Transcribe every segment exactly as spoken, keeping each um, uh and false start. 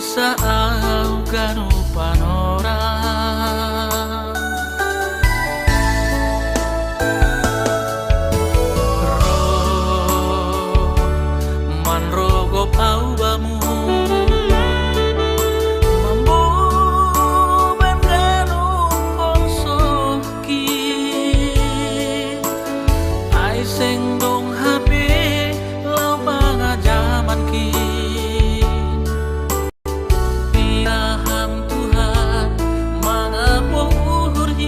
Sa au ganu panora. Roh manrogop au bamu, mamboban ganu bongsohki. Ai seng dong hape laho pangajamanki. Pitah Ham Tuhan mangapoh uhurhin.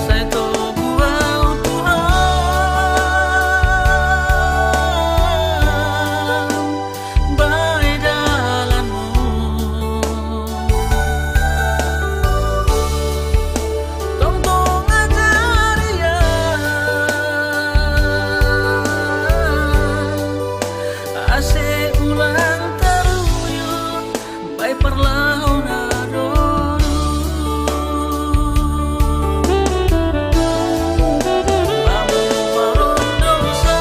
Sai toguh au Tuhan, bahen dalanMu. Tongtong ajari Ham, ase ulang taruyun bahen parlahou na donu. Bamu maron dousa,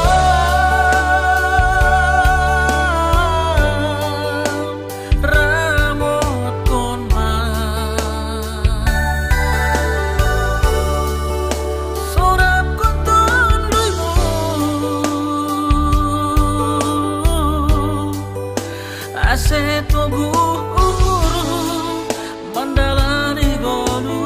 ramotkon ma. Sorapkon TonduyMu, ase toguh uhurhu mandalani ngolu.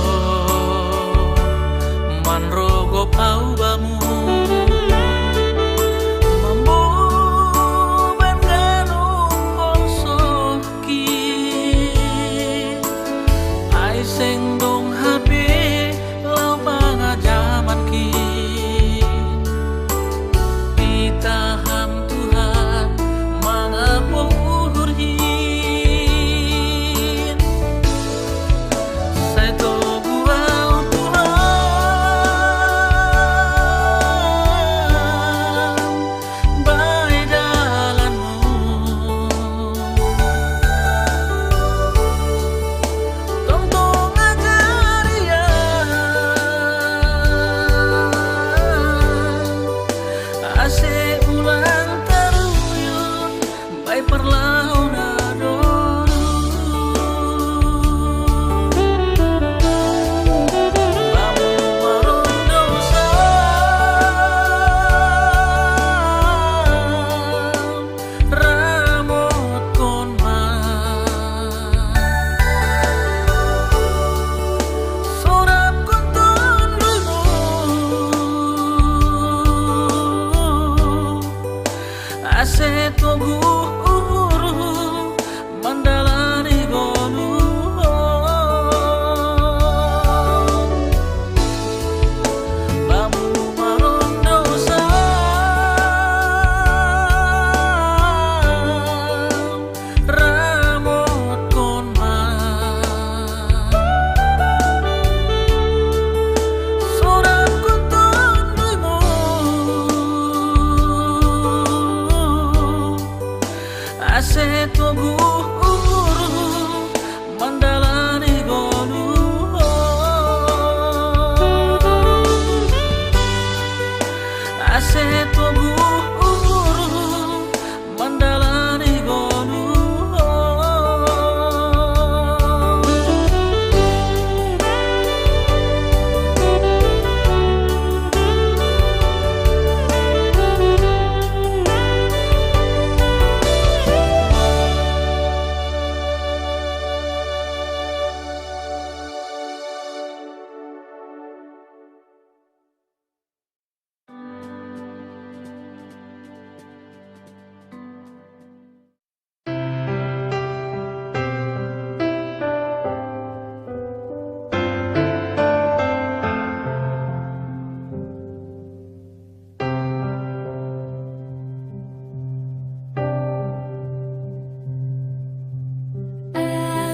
Roh manrogop au bamu, mamboban ganu bongsohki. Ai seng dong hape laho pangajamanki. Pitah Ham Tuhan mangapoh uhurhin. Sai toguh au Tuhan, bahen dalanMu. Tongtong ajari Ham, ase ulang taruyun bahen parlahou na donu. Bamu maron dousa, ramotkon ma. Sorapkon TonduyMu, ase toguh uhurhu mandalani ngolu. Bamu maron dousa, ramotkon ma. Sorapkon TonduyMu, ase toguh uhurhu mandalani ngolu. Ase toguh uhurhu mandalani ngolu.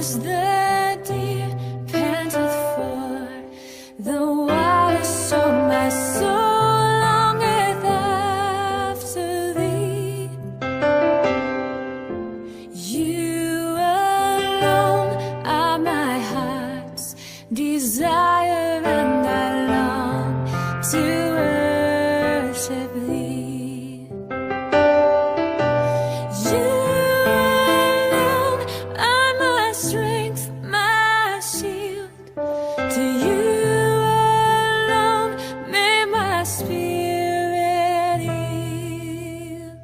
The deep panteth for the water, so my soul longeth after thee. You alone are my heart's desire, and I long to worship thee. You alone are my strength, my shield. To you alone may my spirit yield.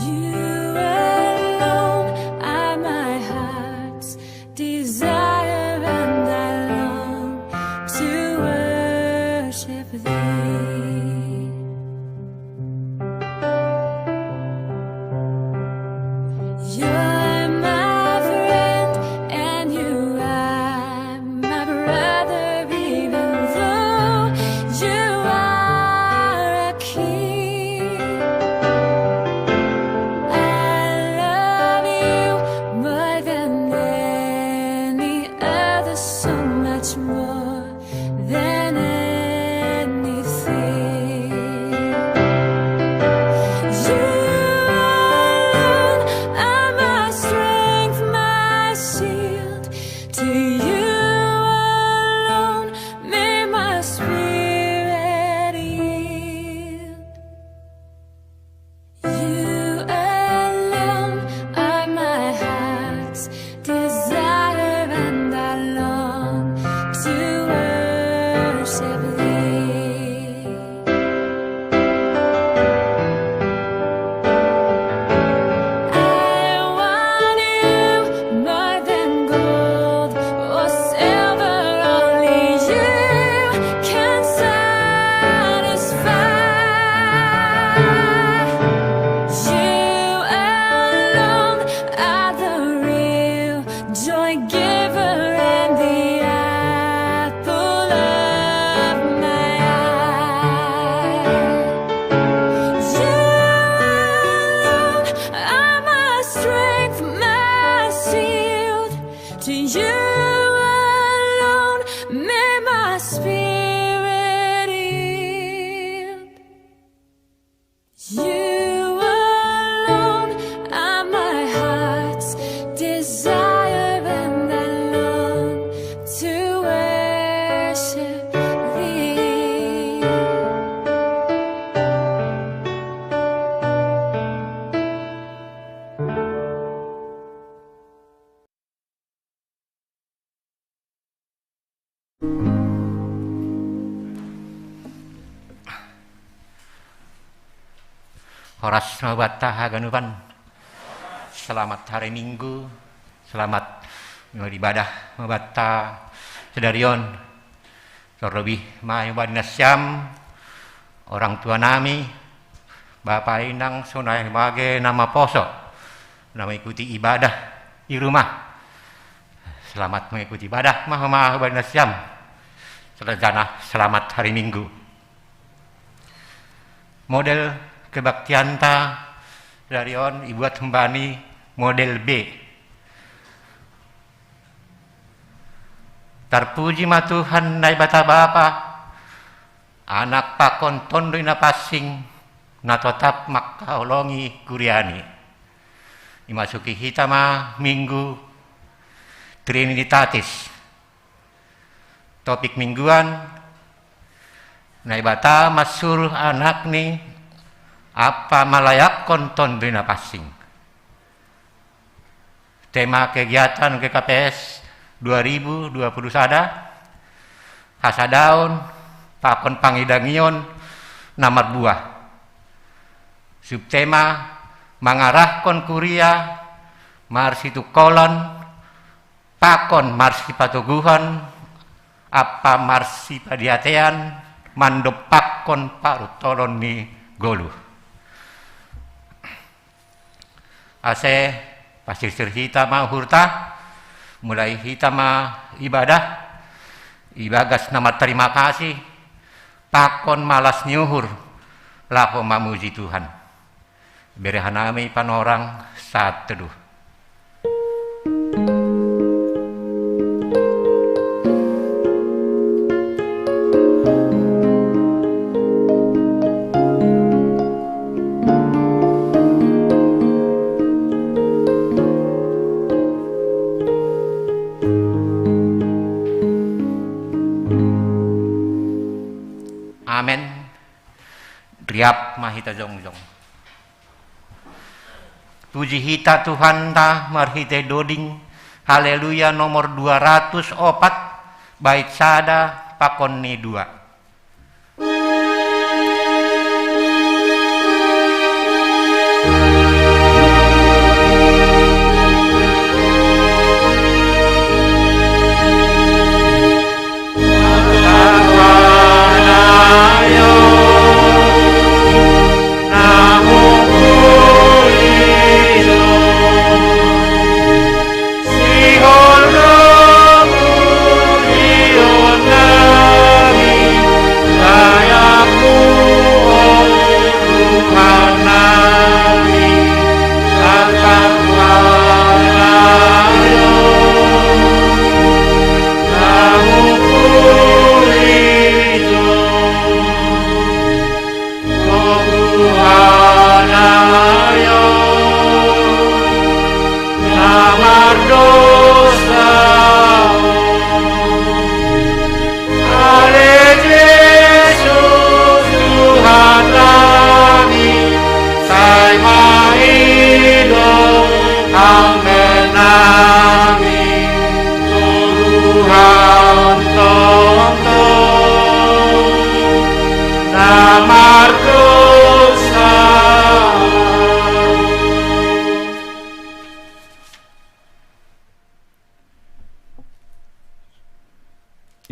You alone are my heart's desire, and I long to worship thee. You're my friend and you are my brother, even though you are a king. I love you more than any other, so much more than anything. You alone are my strength, my shield. To you alone may my spirit yield. You alone are my heart's desire, and I long to worship thee. I want you more than gold or silver, only you can satisfy. You alone are the real joy giver and the apple of my eye. You alone are my strength, my shield. To you alone may my spirit yield. You alone are my heart's desire, and I long to worship thee. Horas mabata haganupan. Selamat hari Minggu. Selamat beribadah mabata sadarion. Terlebih mai bani nasiam orang tua nami, Bapa inang sonai mage na maposo, na mengikuti ibadah di rumah. Selamat mengikuti ibadah, mah mah bani nasiam. Sarjana selamat hari Minggu. Model kebaktianta sadarion ibuat humbani model B. Tarpuji ma Tuhan Naibata Bapa, Anak pakon Tonduy Napansing, na totap mangkaholongi kuriani. Imasuki hita ma Minggu Trinitatis. Topik mingguan, Naibata mansuruh Anakni ampa malayapkon Tonduy Napansing. Tema kegiatan G K P S dua ribu dua puluh sada, hasadaon pakon pangidangion na marbuah. Subtema, mangarahkon kuria marsitungkolan pakon marsipatoguhan ampa marsipadiatean mandompakkon paruntolon ni goluh. Ase pasirsir hita ma uhurta, mulai hita ma ibadah ibagas na martarima kasih pakon malas ni uhur laho mamuji Tuhan. Bere hanami panorang saat teduh. Siap ma hita jongjong. Puji hita Tuhanta marhite doding. Haleluya nomor dua ratus opat, bait sada pakon ni dua.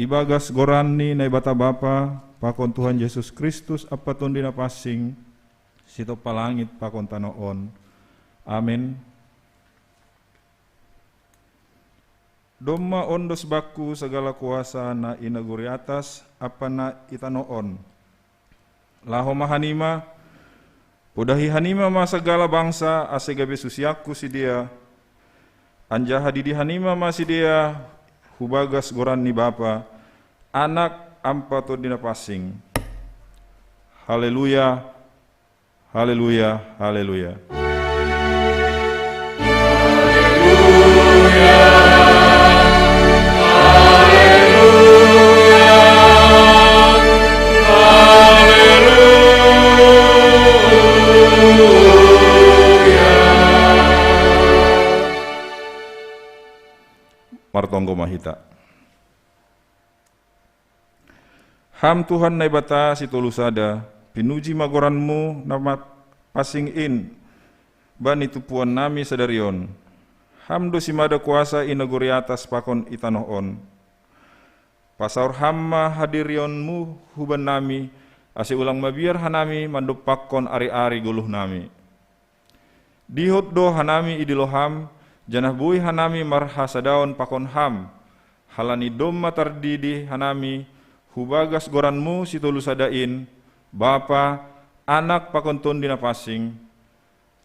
Ibagas goran ni Naibata Bapa, pakon Tuhan Jesus Kristus, Ampa Tondi Napansing, sitompa langit pakon tano on. Amen. Domma ondos bakku sagala kuasa na i nagori atas ampa na i tano on. Laho ma hanima, podahi hanima ma sagala bangsa, ase gabe susiangku sidea, anjaha didi hanima ma sidea hubagas goran ni Bapa, Anak, ampa Tondi Napansing. Haleluya, haleluya, haleluya. Martonggo ma hita. Ham Tuhan Naibata sitolu sada, pinuji ma goranMu na ma-, pansing in bani tumpuannami sadari on. Ham do simada kuasa i nagori atas pakon i tanoh on. Pasaor Ham ma hadirionMu hubannami, ase ulang mabiar hanami mandompakkon ari-ari goluhnami. Dihut do hanami idilo Ham, janah boi hanami marhasadaon pakon Ham, halani domma tardidi hanami hubagas goranMu sitolu sada in, Bapa, Anak pakon Tondi Napansing.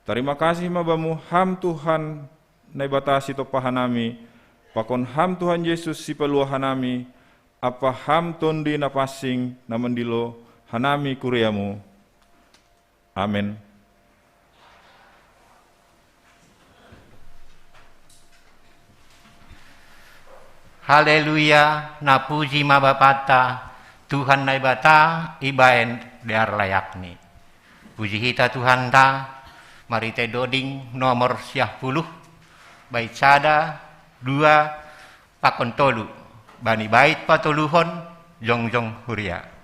Tarima kasih ma Bamu Ham Tuhan Naibata sitompa hanami, pakon Ham Tuhan Jesus sipalua hanami, ampa Ham Tondi Napansing na mandilo hanami kuria-Mu. Amen. Haleluya, napuji ma Bapanta, Tuhan Naibata, ibaen dear layakni. Puji hita Tuhanta, marhite doding nomor siah puluh, bait sada, dua, pakon tolu, bani bait patoluhon, jongjong huria.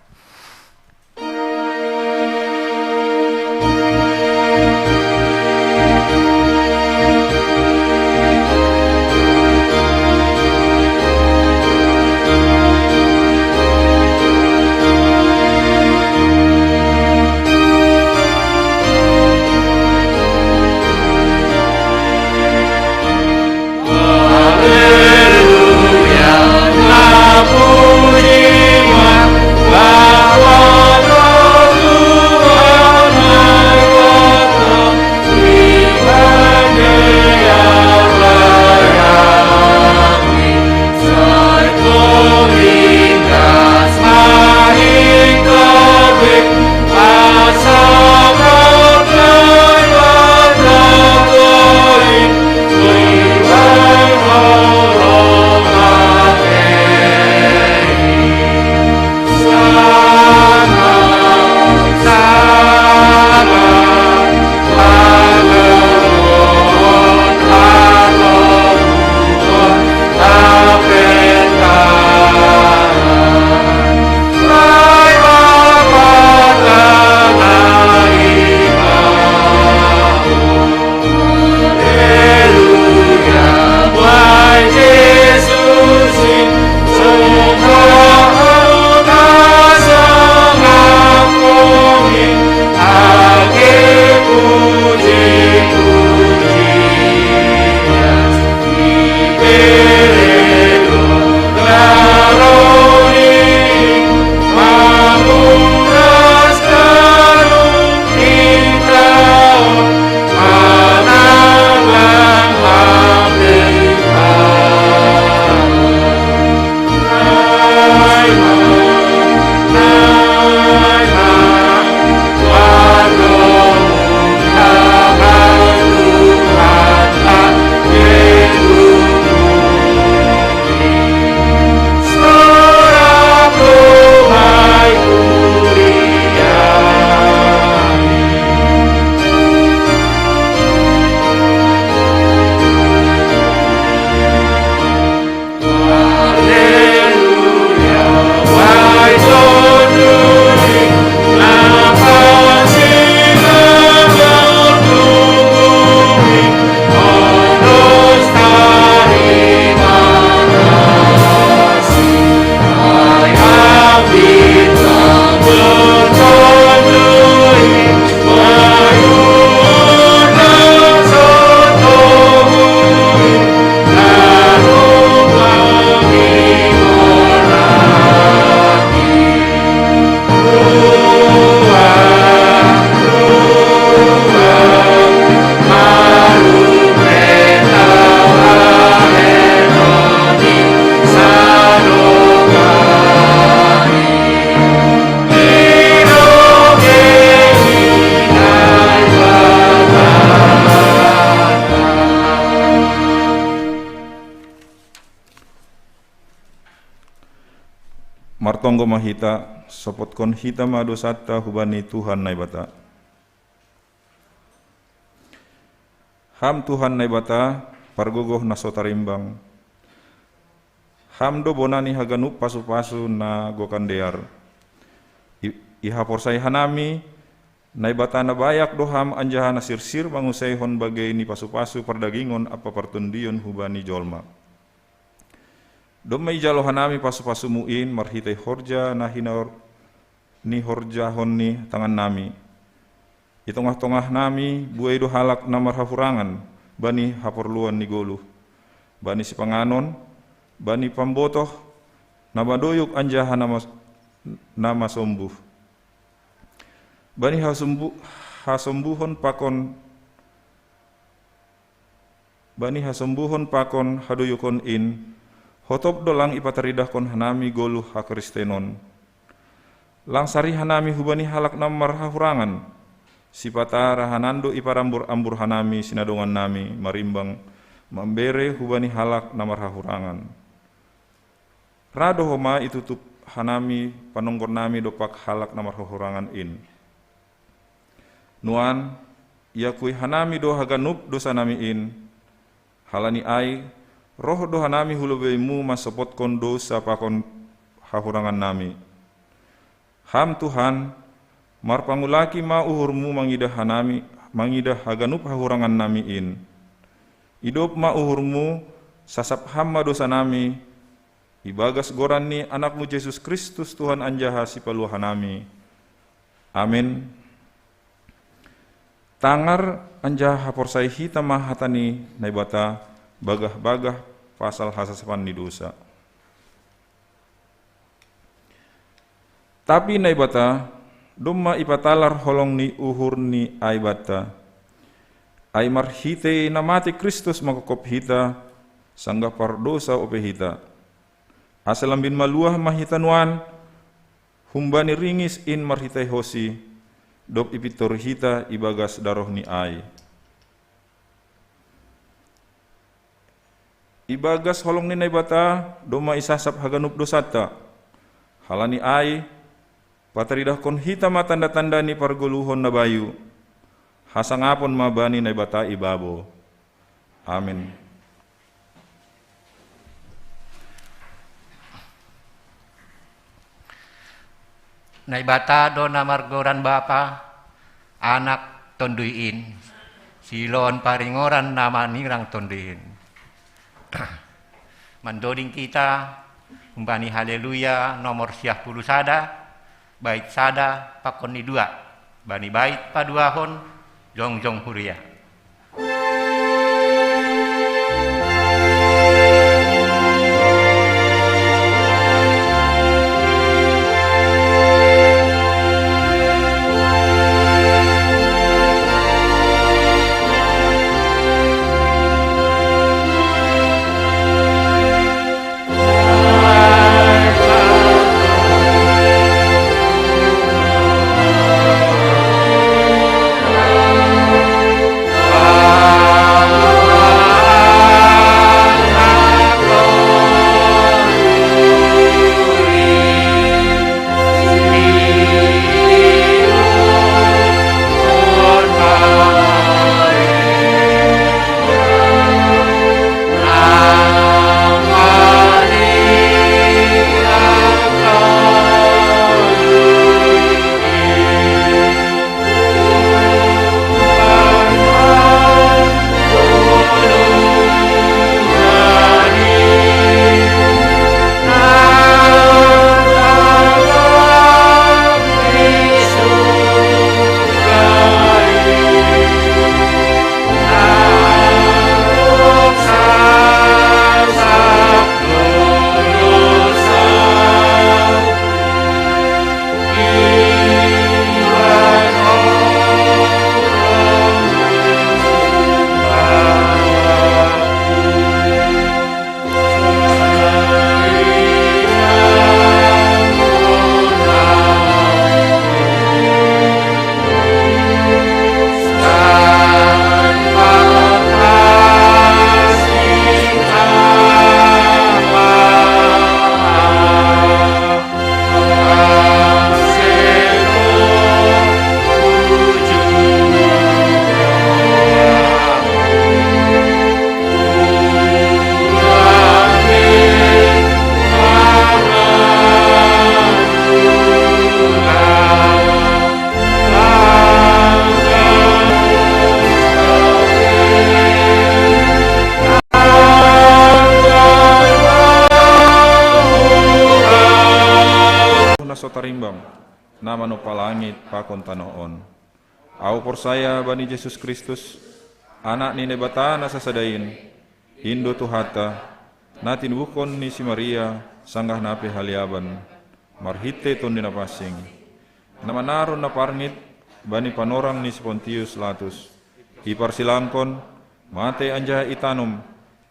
Tonggo ma hita, sopotkon hita ma dosanta hubani Tuhan Naibata. Ham Tuhan Naibata, pargogoh na so tarimbang. Ham do bona ni haganup pasu-pasu na gokan dear. I, ihaporsai hanami, Naibata na bayak do Ham anjaha na sirsir mangusaihon bagei ni pasu-pasu pardagingon ampa partondion hubani jolma. Domma ijalo hanami pasu-pasumu in marhitei horja na hinor-, nihorjahon ni tangannami. I tongah-tongah nami buei do halak na marhahurangan bani haporluan ni goluh, bani sipanganon, bani pambotoh, na madoyuk anjaha na mas-, na masombuh. Bani hasombu-, hasombuhon pakon, bani hasombuhon pakon hadoyukon in, hotop do lang ipataridahkon hanami goluh hakristenon. Lang sari hanami hubani halak na marhahurangan, sipata rahanan do iparambur-ambur hanami sinadongannami marimbang mambere hubani halak na marhahurangan. Ra do homa itutup hanami panonggornami dompak halak na marhahurangan in. Nuan, iakui hanami do haganup dosanami in, halani ai, roh do hanami hu lobeimu mansopotkon dosa pakon hahurangannami. Ham Tuhan, marpangulaki ma uhurmu mangidah hanami, mangidah haganup hahurangannami in. Idop ma uhurmu, sasap Ham ma dosanami, ibagas goran ni Anakmu Jesus Kristus Tuhan anjaha Sipaluahanami. Amin. Tangar anjaha haporsai hita ma hata ni Naibata bagah-bagah pasal hasasapan ni dosa. Tapi Naibata, domma ipatalar holong ni uhur ni ai banta. Ai marhitei na mate Kristus mangkopkop hita, sanggah pardosa ope hita. Asa lambin maluah ma hita nuan, humbani ringis in marhitei hosi, dob ipintor hita ibagas daroh ni ai. Ibagas holong ni Naibata, domma isasap haganup dosanta. Halani ai, pataridahkon hita ma tanda-tanda ni pargoluhon na bayu. Hasangapon ma bani Naibata ibabo. Amin. Naibata do na margoran Bapa, Anak, Tonduy in, siloon paringoran na manirang Tonduy in. Mandoding kita, humbani Haleluya nomor siah puluh sada, bait sada pakon ni dua, bani bait paduahon, jongjong huria. rimbang, na manompa langit pakon tanoh on. Ahu porsaya bani Jesus Kristus, Anak ni Naibata na sasada in, in do Tuhanta, na tinubuhkon ni si Maria sanggah na pe haliaban, marhitei Tonduy Napansing, na manaron na parngit bani panorang ni si Pontius Latus, iparsilangkon, matei anjaha itanom,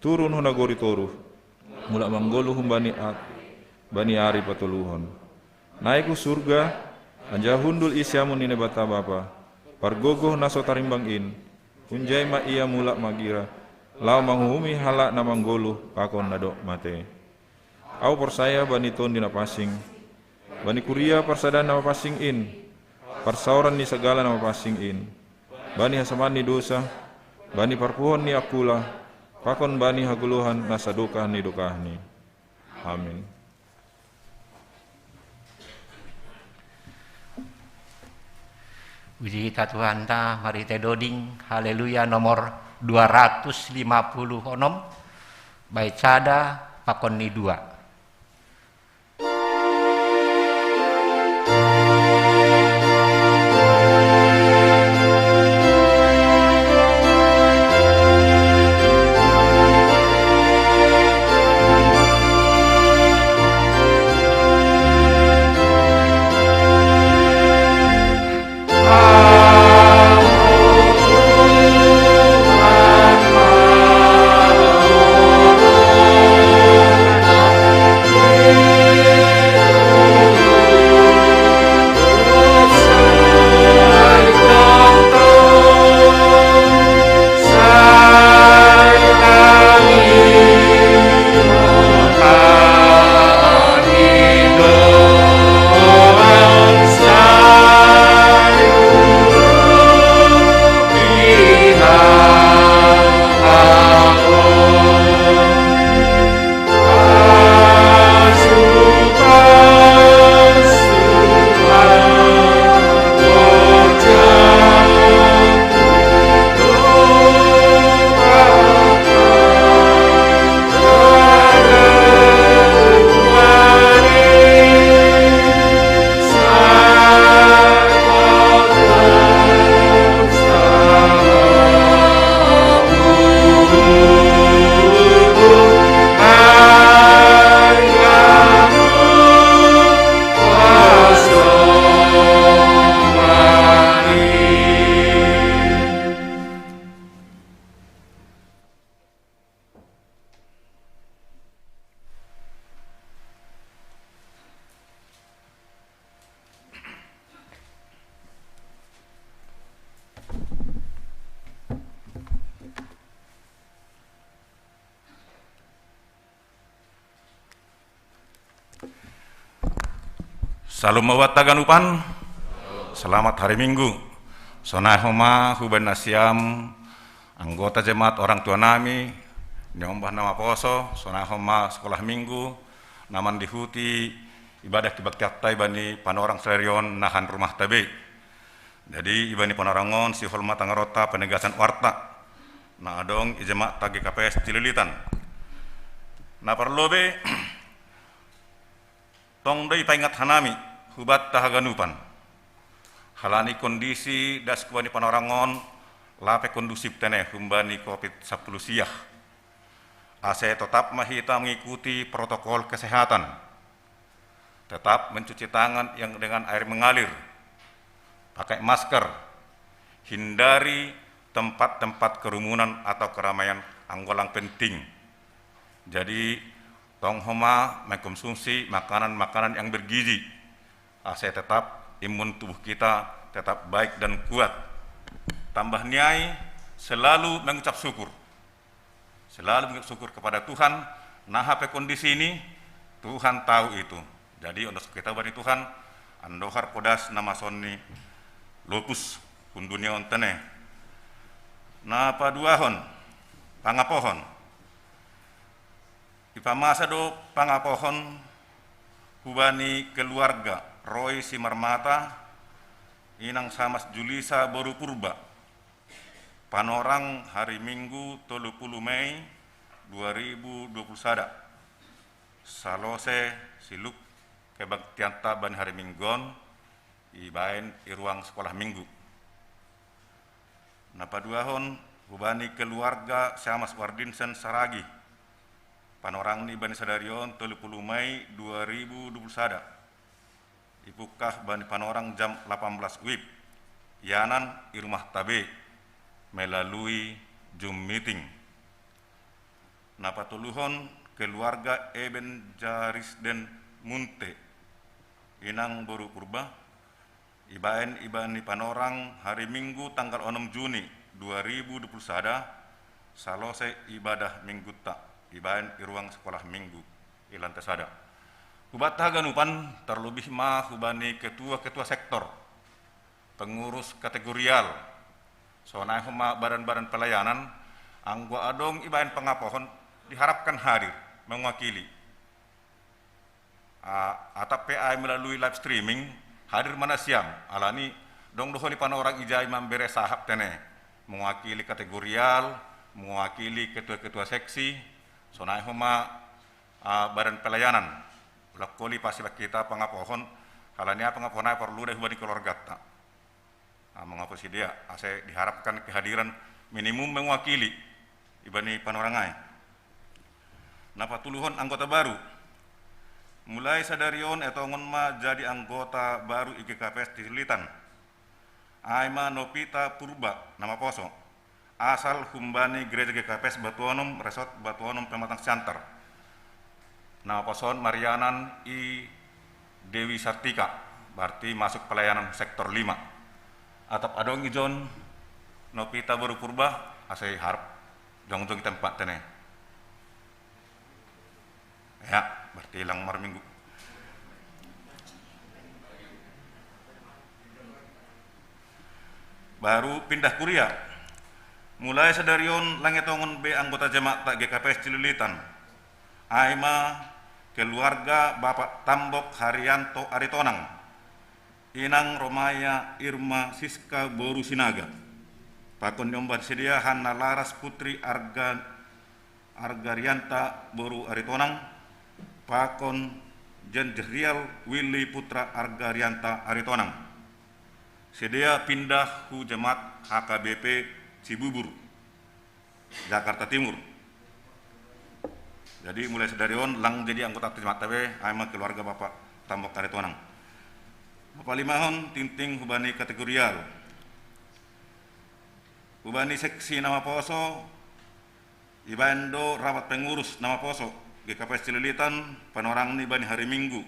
turun hu nagori toruh, mulak manggoluh humbani at-, bani ari patoluhon. Naik hu surga, anjaha hundul i siamun ni Naibata Bapa, pargogoh na so tarimbang in, hunjai ma ia mulak magira, laho manguhumi halak na manggoluh pakon na dob matei. Ahu porsaya bani Tonduy Napansing, bani kuria parsadaan na mapansing in, parsaoran ni sagala na mapansing in, bani hasamaan ni dousa, bani parpuhoon ni angkula, pakon bani hagoluhan na sadokah ni dokahni. Amin. Puji hita Tuhanta, marhitei doding Haleluya nomor dua ratus lima puluh onom, bait sada pakon ni dua. Syalom ma buat haganupan. Selamat hari Minggu. Sonai homa hubani nasiam anggota jemaat orang tua nami, niombah na maposo, sonai homa sekolah minggu, na mandihuti ibadah kebaktian ta ibani panorang sadari on nahan rumah ta be. Jadi, ibani panorang on sihol ma tangarota penegasan warta na adong i jemaat ta G K P S Cililitan. Na parlobei, tong do ipaingat hanami hubanta haganupan, halani kondisi das hubani panorang on lape kondusif tene humbani covid sampulu siah. Ase tetap ma hita mengikuti protokol kesehatan. Tetap mencuci tangan yang dengan air mengalir, pakai masker, hindari tempat-tempat kerumunan atau keramaian anggo lang penting. Jadi, tong homa mengkonsumsi makanan-makanan yang bergizi, ase tetap imun tubuh kita tetap baik dan kuat. Tambah niai, selalu mengucap syukur. Selalu mengucap syukur kepada Tuhan, na hape kondisi ini, Tuhan tahu itu. Jadi, ondo sukita bani Tuhan, andohar podas na masonni lupus hun dunia on tene. Na paduahon, pangapohon. Ipamasa do pangapohon hubani keluarga Roy Simarmata, inang Samas Julisa boru Purba. Panorang hari Minggu tolu puluh Mei dua ribu dua puluh sada. Salose siluk kebaktianta bani hari Minggu on ibaen i ruang sekolah Minggu. Napaduahon hubani keluarga Syamas Wardinsen Saragi, panorang ni bani sadari on tolu puluh Mei dua ribu dua puluh sada. Ipukkah bani panorang jam lapan belas wib, ianan i rumah tabe melalui Zoom meeting. Napatoluhon keluarga Eben Jarisden Munte, inang boru Purba, ibaen ibani panorang hari Minggu tanggal onom Juni dua ribu dua puluh sada, salose ibadah Mingguta ibaen i ruang sekolah Minggu i lantai sada. Hubanta haganupan, terlebih ma hubani ketua-ketua sektor, pengurus kategorial, sonai homa badan-badan pelayanan, anggo adong ibaen pangapohon, diharapkan hadir mewakili. A, atap pe ai melalui live streaming, hadir ma nasiam, alani dong do holi panorang ijai mambere sahap tene, mewakili kategorial, mewakili ketua-ketua seksi, sonai homa, a, badan pelayanan. Ulak holi pasi bak hita pangapohon, alani a pangapohon ai porlu da hubani keluargata. A, mangaposi dia, ase diharapkan kehadiran minimum mewakili ibani panorang ai. Napatoluhon anggota baru. Mulai sadari on etongon ma jadi anggota baru i G K P S Cililitan. Ai ma Novita Purba, na maposo. Asal humbani Gereja G K P S Batuonom, Resort Batuonom, Pematang Siantar. Na maposo on marianan i Dewi Sartika, berarti masuk pelayanan sektor lima. Atap adong ijon Novita boru Purba, ase harap jongjong i tempat tene. Ya, berarti lang marminggu. Baru pindah kuria. Mulai sadari on lang etongon be anggota jemaat G K P S Cililitan. Ai ma keluarga Bapak Tambok Haryanto Aritonang, inang Romaya Irma Siska boru Sinaga, pakon ni omban sidea Hanna Laras Putri Arga Argarianta boru Aritonang, pakon Jen Jehrial Willy Putra Argarianta Aritonang. Sidea pindah hu jemaat H K B P Cibubur, Jakarta Timur. Jadi mulai sadari on lang jadi anggota jemaat tabe, ai ma keluarga Bapak Tambok Aritonang. Napalimahon tingting hubani kategorial. Hubani seksi na maposo, ibaen do rapat pengurus na maposo G K P S Cililitan, panorang ni bani hari Minggu,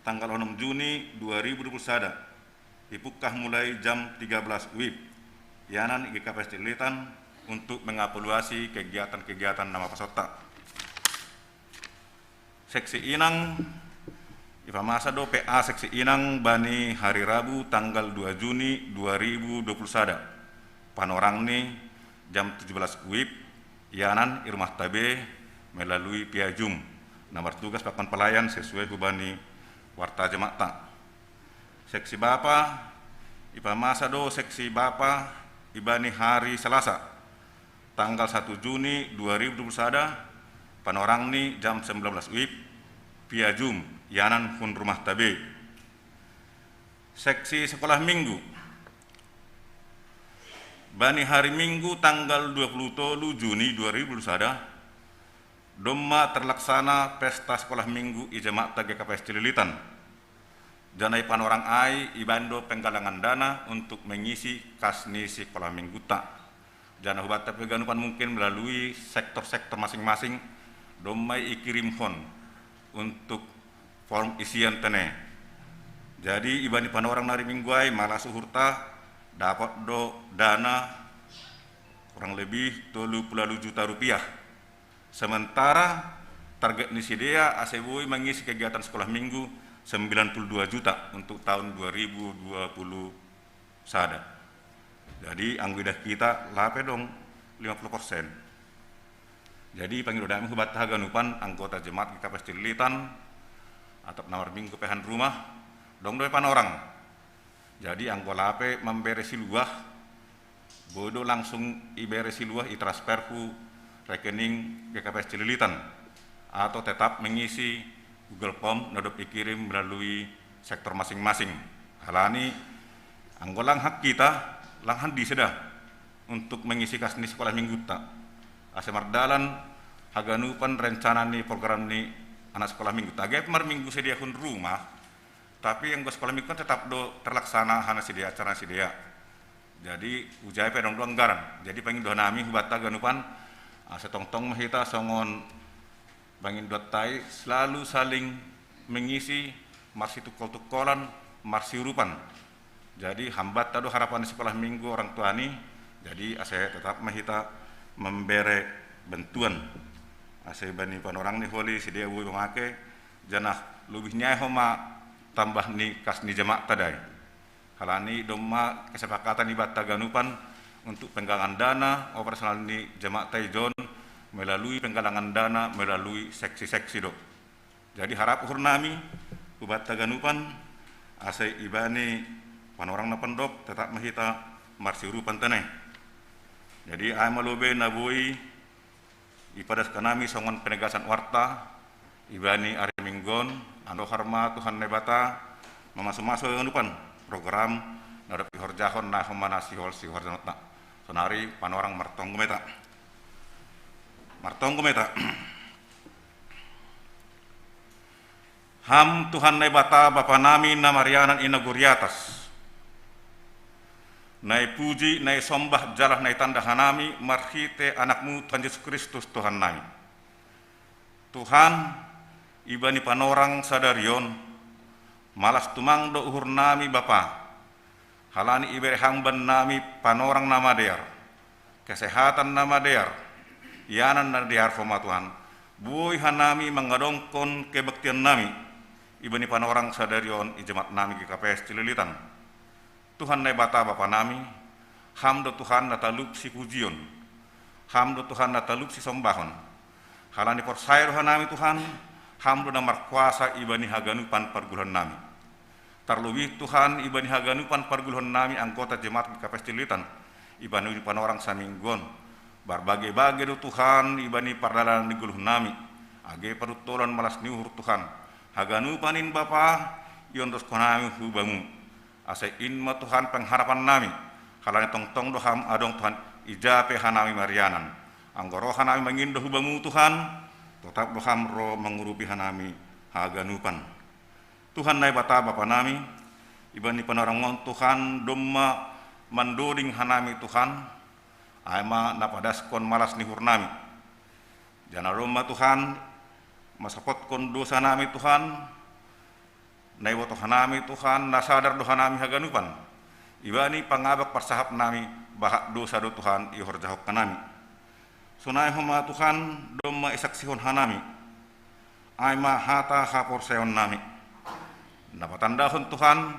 tanggal onom Juni dua ribu dua puluh sada. Ipukkah mulai jam tiga belas wib, ianan i G K P S Cililitan untuk mengevaluasi kegiatan-kegiatan na maposonta. Seksi inang, ipamasa do P A seksi inang bani hari Rabu tanggal dua Juni dua ribu dua puluh sada. Panorang ni jam tujuh belas wib, ianan i rumah tabe melalui via Zoom. Na martugas pakon pelayan sesuai hubani warta jemaatta. Seksi bapa, ipamasa do seksi bapa ibani hari Selasa, tanggal satu Juni dua ribu dua puluh sada, panorang ni jam sembilan belas wib, via Zoom, ianan hun rumah tabe. Seksi sekolah minggu. Bani hari Minggu tanggal dua puluh tolu Juni dua ribu dua puluh sada, domma terlaksana pesta sekolah minggu i jemaatta G K P S Cililitan. Janai panorang ai ibaen do penggalangan dana untuk mengisi kas ni sekolah mingguta. Jana hubanta pe ganupan mungkin melalui sektor-sektor masing-masing, domma ikirimhon untuk form isian tene. Jadi ibani panorang na ri Minggu ai malas uhurta dapot do dana kurang lebih tolu puluh juta rupiah. Sementara target ni sidea ase boi mengisi kegiatan sekolah minggu sembilan puluh dua juta untuk tahun dua ribu dua puluh sada. Jadi anggo idah hita lape dong lima puluh persen. Jadi pangido dami hubanta haganupan anggota jemaat G K P S Cililitan, atap na marminggu pe han rumah, dong dope panorang. Jadi anggo lape mambere siluah, boi do langsung ibere siluah, itransfer hu rekening G K P S Cililitan, atau tetap mengisi Google Form na dob ikirim melalui sektor masing-masing. Halani anggo lang hak kita, lang handi seda untuk mengisi kas ni sekolah mingguta. Asa mardalan haganupan rencana ni program ni anak sekolah mingguta. Age pe marminggu sidea hun rumah, tapi anggo sekolah minggu kan tetap do terlaksana hana sidea, acara sidea. Jadi ujae pe dong do anggaran. Jadi pangindo hanami hubanta haganupan, asa tongtong ma hita songon pangindoanta i selalu saling mengisi, marsitungkol-tungkolan, marsiurupan. Jadi hambanta do harapan ni sekolah minggu orang tua ni. Jadi asa tetap ma hita membere bantuan. Asa ibani panorang ni holi sidea boi mamake, janah lobih ni ai homa tambah ni kas ni jamaatta dai. Halani domma kesepakatan ibanta haganupan untuk penggalangan dana operasional ni jamaatta ijon melalui penggalangan dana melalui seksi-seksi do. Jadi harap uhur nami hubanta haganupan, asa ibani panorang na pandok tetap ma hita marsiurupan tene. Jadi ai ma lobe na boi ipadaskan nami songon penegasan warta ibani ari minggu on, andohar ma Tuhan Naibata mamasu-masu haganupan program na dob ihorjahon na homa na sihol-sihol horjahonta. Sonari panorang martonggo ma hita. Martonggo ma hita. Ham Tuhan Naibata Bapa nami na marianan i nagori atas, na ipuji, na isombah jala na itanda hanami marhite Anakmu Tuhan Jesus Kristus Tuhan nami. Tuhan, ibani panorang sadari on, malas tumang do uhur nami Bapa, halani ibere Ham bannami panorang na madear, kesehatan na madear, ianan na dear homa Tuhan, boi hanami mangadongkon kebaktian nami ibani panorang sadari on i jemaat nami G K P S Cililitan. Tuhan Naibata Bapa nami, Ham do Tuhan na talup sipujion, Ham do Tuhan na talup sisombahon. Halani porsaya do hanami Tuhan, Ham do na markuasa ibani haganupan parguluhan nami. Tarlobih Tuhan ibani haganupan parguluhan nami anggota jemaat G K P S Cililitan ibani panorang saminggu on. Marbage-bage do Tuhan ibani pardalanan ni goluh nami, age paruntolan malas ni uhur Tuhan. Haganupan in Bapa, iondoskon hami hu Bamu. Asa in ma Tuhan pengharapan nami, halani tongtong do Ham adong Tuhan, ija pe hanami marianan. Anggo ro hanami mangindo hu Bamu Tuhan, totap do Ham ro mangurupi hanami haganupan. Tuhan Naibata Bapa nami, ibani panorang on Tuhan domma mandoding hanami Tuhan, ai ma na padaskon malas ni uhur nami. Janah domma Tuhan masopotkon dosa nami Tuhan, na iboto hanami Tuhan, na sadar do hanami haganupan ibani pangabak parsahap nami, bahat dosa do Tuhan ihorjahon hanami. Sonai homa Tuhan domma isaksihon hanami, ai ma hata haporsayaon nami, na patandahon Tuhan,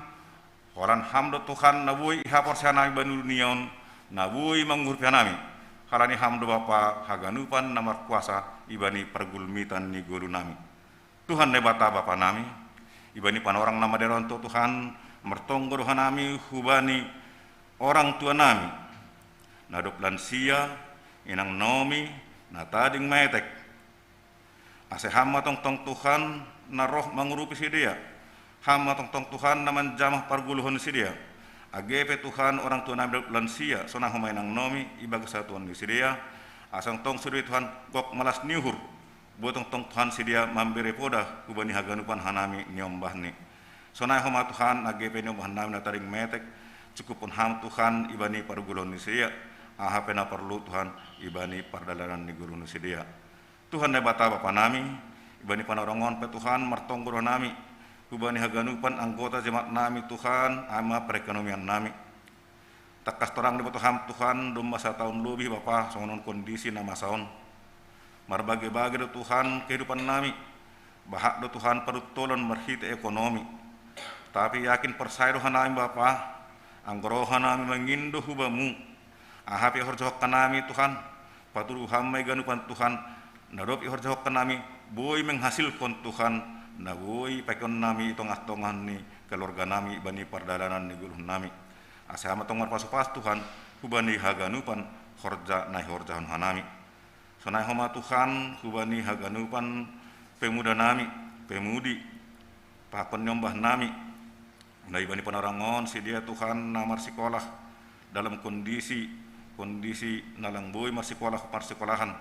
holan Ham do Tuhan na boi ihaporseai nami bani dunia on, na boi mangurupi hanami, halani Ham do Bapa haganupan na markuasa ibani pargulmitan ni goluh nami. Tuhan Naibata Bapa nami, ibani panorang na madear on Tuhan, martonggo do hanami hubani orang tua nami, na dob lansia, inang nomi, na tading metek. Asa Ham ma tongtong Tuhan na roh mangurupi sidea, Ham ma tongtong Tuhan na manjamah parguluhon ni sidea. Age pe Tuhan orang tua nami dob lansia, sonai homa inang nomi, ibagas hatuaon ni sidea, asa tongtong sidea Tuhan gok malas ni uhur, boi tongtong Tuhan sidea mambere poda hubani haganupan hanami niombahni. Sonai homa Tuhan, age pe niombah nami na tading metek, cukuphon Ham Tuhan ibani parguluhon ni sidea, aha pe na porlu Tuhan ibani pardalanan ni goluh ni sidea. Tuhan Naibata Bapa nami, ibani panorang on pe Tuhan martonggo do hanami hubani haganupan anggota jemaat nami Tuhan, ai ma perekonomian nami. Tangkas torang diboto Ham Tuhan, domma sataon lobih Bapa songon on kondisi na masa on. Marbage-bage do Tuhan kehidupan nami, bahat do Tuhan paruntolan marhite ekonomi. Tapi yakin porsaya do hanami Bapa, anggo ro hanami mangindo hu Bamu, aha pe ihorjahon hanami Tuhan, patuduhon Ham ma i ganupan Tuhan, na dob ihorjahon hanami boi menghasilhon Tuhan, na boi pakeon nami i tongah-tongah ni keluarga nami bani pardalanan ni goluh nami. Asa Ham ma tong marpasu-pasu Tuhan, hubani haganupan horja na ihorjahon hanami. Sonai homa Tuhan, hubani haganupan pemuda nami, pemudi, pakon niombah nami. Na ibani panorangon sidea Tuhan na marsikolah dalam kondisi, kondisi na lang boi marsikolah, marsikolahan.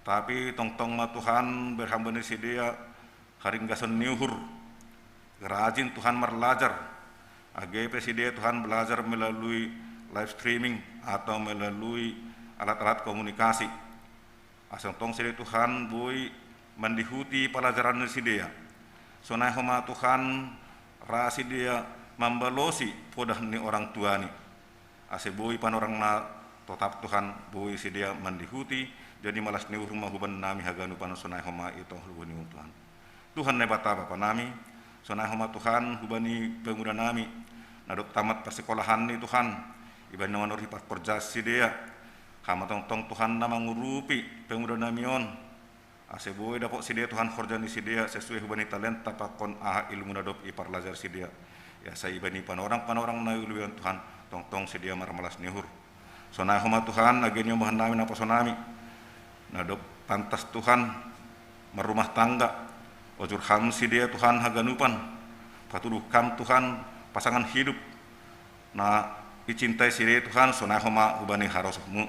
Tapi tongtong ma Tuhan berhamba ni sidea haringgason ni uhur. Rajin Tuhan marlajar. Age pe sidea Tuhan belajar melalui live streaming atau melalui alat-alat komunikasi. Asa tongtong sidea Tuhan boi mandihuti palajaran ni sidea. Sonai homa Tuhan ra sidea mambalosi podah ni orang tuani. Ase boi panorang na totap Tuhan boi sidea mandihuti, jadi malas ni uhur ma huban nami haganupan sonai homa i tongah luhuni Tuhan. Tuhan Naibata Bapa nami, sonai homa Tuhan hubani pemuda nami, na dob tamat parsikolahan ni Tuhan, ibani na manorhi parkorja sidea, hama tongtong Tuhan na mangurupi pemuda nami on, ase boi dapot sidea Tuhan horja ni sidea sesuai hubani talenta pakon aha ilmu na dob iparlajar sidea. Ya sai ibani panorang-panorang na ulubion Tuhan, tongtong sidea marmalas ni uhur. Sonai homa Tuhan, age niombah nami naposo nami. Na dob pantas Tuhan marrumah tangga, ojur ham sidea Tuhan haganupan, patuduh ham Tuhan pasangan hidup, na icintai sidea Tuhan sonai homa hubani harosuhmu.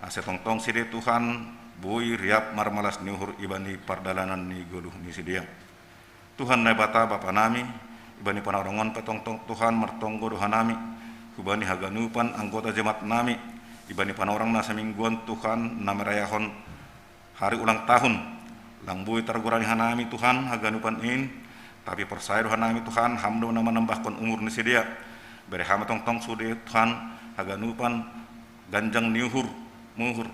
Ase tongtong sidea Tuhan boi riap marmalas ni uhur ibani pardalanan ni goluh ni sidea. Tuhan Naibata Bapa nami, ibani panorangon pe tongtong Tuhan martonggo do hanami, hubani haganupan anggota jemaat nami, ibani panorang na samingguan Tuhan na merayahon hari ulang tahun. Lang boi targorani hanami Tuhan haganupan in, tapi porsaya do hanami Tuhan ham do na manambahkon umur ni sidea. Bere hama tongtong sidea Tuhan haganupan ganjang ni uhur, muhur.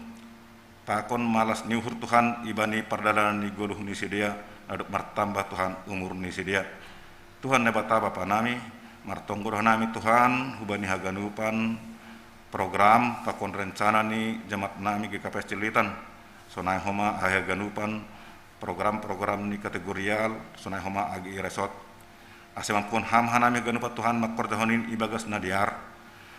Pakon malas ni uhur Tuhan ibani pardalanan ni goluh ni sidea na dob martambah Tuhan umur ni sidea. Tuhan Naibata Bapa nami, martonggo do hanami Tuhan hubani haganupan program pakon rencana ni jemaat nami G K P S Cililitan. Sonai homa age haganupan program-program ni kategorial, sonai homa age i resort. Ase mampuhon ham hanami haganupan Tuhan mangkorjahon in ibagas na dear.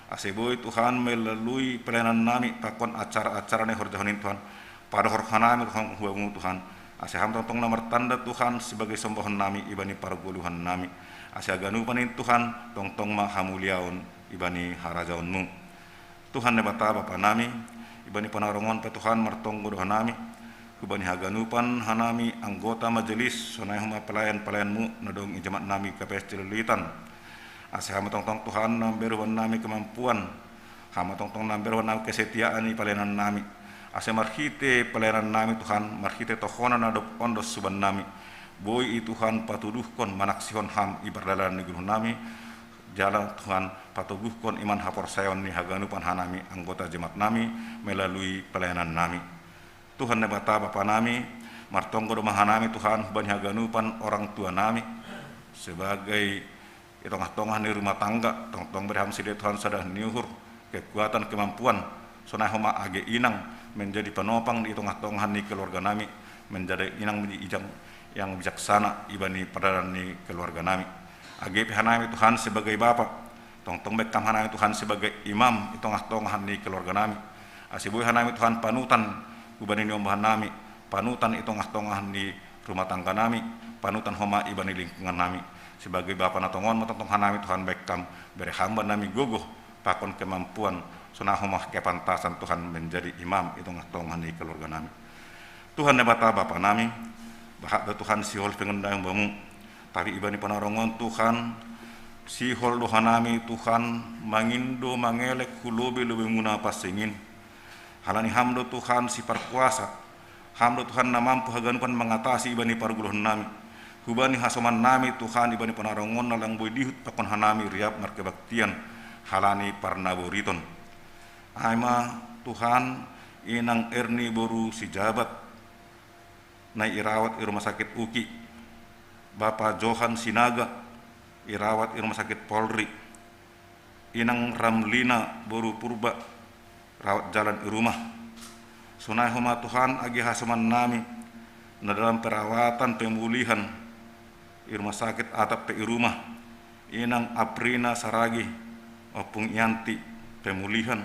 Ase boi Tuhan melalui pelayanan nami pakon acara-acara na ihorjahon in Tuhan, padohor hanami roham hu Bamu Tuhan. Ase ham tongtong na martanda Tuhan sebagai sombahon nami ibani pargoluhan nami. Ase haganupan in Tuhan tongtong ma hamuliaon ibani harajaonmu. Tuhan Naibata Bapa nami, ibani panorangon pe Tuhan martonggo do hanami, hubani haganupan hanami anggota majelis sonai homa pelayan-pelayanmu na dong i jemaat nami G K P S Cililitan. Ase hama tongtong Tuhan na mambere huban nami kemampuan, hama tongtong na mambere huban nami kesetiaan i pelayanan nami. Ase marhite pelayanan nami Tuhan, marhite tohona na dob ondos huban nami, boi i Tuhan patuduhkon manaksihon ham i pardalanan ni goluh nami, jala Tuhan patoguhkon iman haporsayaon ni haganupan hanami anggota jemaat nami melalui pelayanan nami. Tuhan Naibata Bapa nami, martonggo do ma hanami Tuhan hubani haganupan orang tua nami, sebagai i tongah-tongah ni rumah tangga, tongtong bere ham sidea Tuhan sada ni uhur, kekuatan, kemampuan, sonai homa age inang menjadi penopang di tongah-tongah ni keluarga nami, menjadi inang menjadi ijang yang bijaksana ibani pardalanan ni keluarga nami. Age pe hanami Tuhan sebagai bapa, tongtong baen ham hanami Tuhan sebagai imam i tongah-tongah ni keluarga nami. Ase boi hanami Tuhan panutan hubani niombah nami, panutan i tongah-tongah ni rumah tangga nami, panutan homa ibani lingkungan nami. Sebagai bapa na tongon ma tongtong hanami Tuhan baen ham, bere hamba nami gogoh pakon kemampuan, sonai homa kepantasan Tuhan menjadi imam i tongah-tongah ni keluarga nami. Tuhan Naibata Bapa nami, bahat do Tuhan sihol pengendang Bamu, tapi ibani panorangon Tuhan, sihol do hanami Tuhan mangindo mangelek hu lobei-lobeimuna pansing in. Halani ham do Tuhan siparkuasa, ham do Tuhan na mampu haganupan mangatasi ibani pargoluhan nami. Hubani hasoman nami Tuhan ibani panorangon na lang boi dihut pakon hanami riap markebaktian halani parnaboriton. Ai ma Tuhan, inang Erni boru Sijabat na irawat i rumah sakit UKI, Bapa Johan Sinaga irawat i rumah sakit Polri, inang Ramlina boru Purba rawat jalan i rumah. Sonai homa Tuhan age hasoman nami na dalam perawatan pemulihan i rumah sakit atap pe i rumah, inang Aprina Saragi, ompung Yanti pemulihan,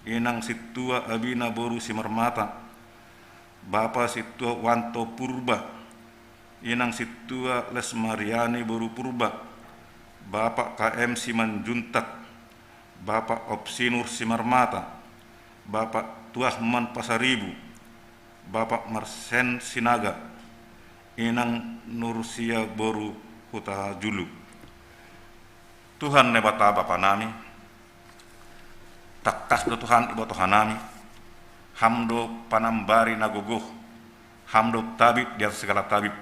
inang Sintua Abina boru Simarmata, Bapa Sintua Wanto Purba Inang Sintua Lesmariani boru Purba, Bapak K M Simanjuntak, Bapak Opsinur Simarmata, Bapak Tuahman Pasaribu, Bapak Marsen Sinaga, Inang Nursia boru Hutajulu. Tuhan Naibata Bapa nami, takkas do Tuhan iboto hanami, Ham do panambari na gogoh, Ham do tabib di atas segala tabib.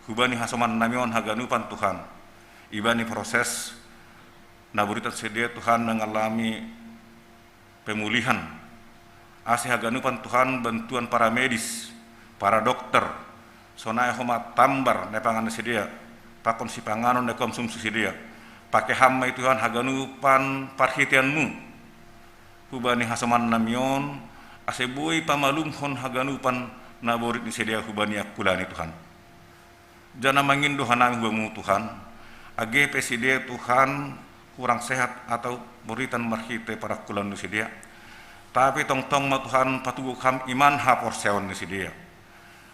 Hubani hasoman nami on haganupan Tuhan, ibani proses na buritan sidea Tuhan mengalami pemulihan. Ase haganupan Tuhan bantuan para medis, para dokter, sonai homa tambar na ipangan ni sidea, pakon sipanganon na ikonsumsi sidea. Pake Ham ma i Tuhan haganupan parhiteanMu hubani hasoman nami on, ase boi pamalumhon haganupan na borit ni sidea hubani angkulan i Tuhan. Janah mangindo hanami hubamu Tuhan, age pe sidea Tuhan kurang sehat atau buritan marhite parangkulan ni sidea. Tapi tongtong ma Tuhan patugu Ham iman haporseaon ni sidea.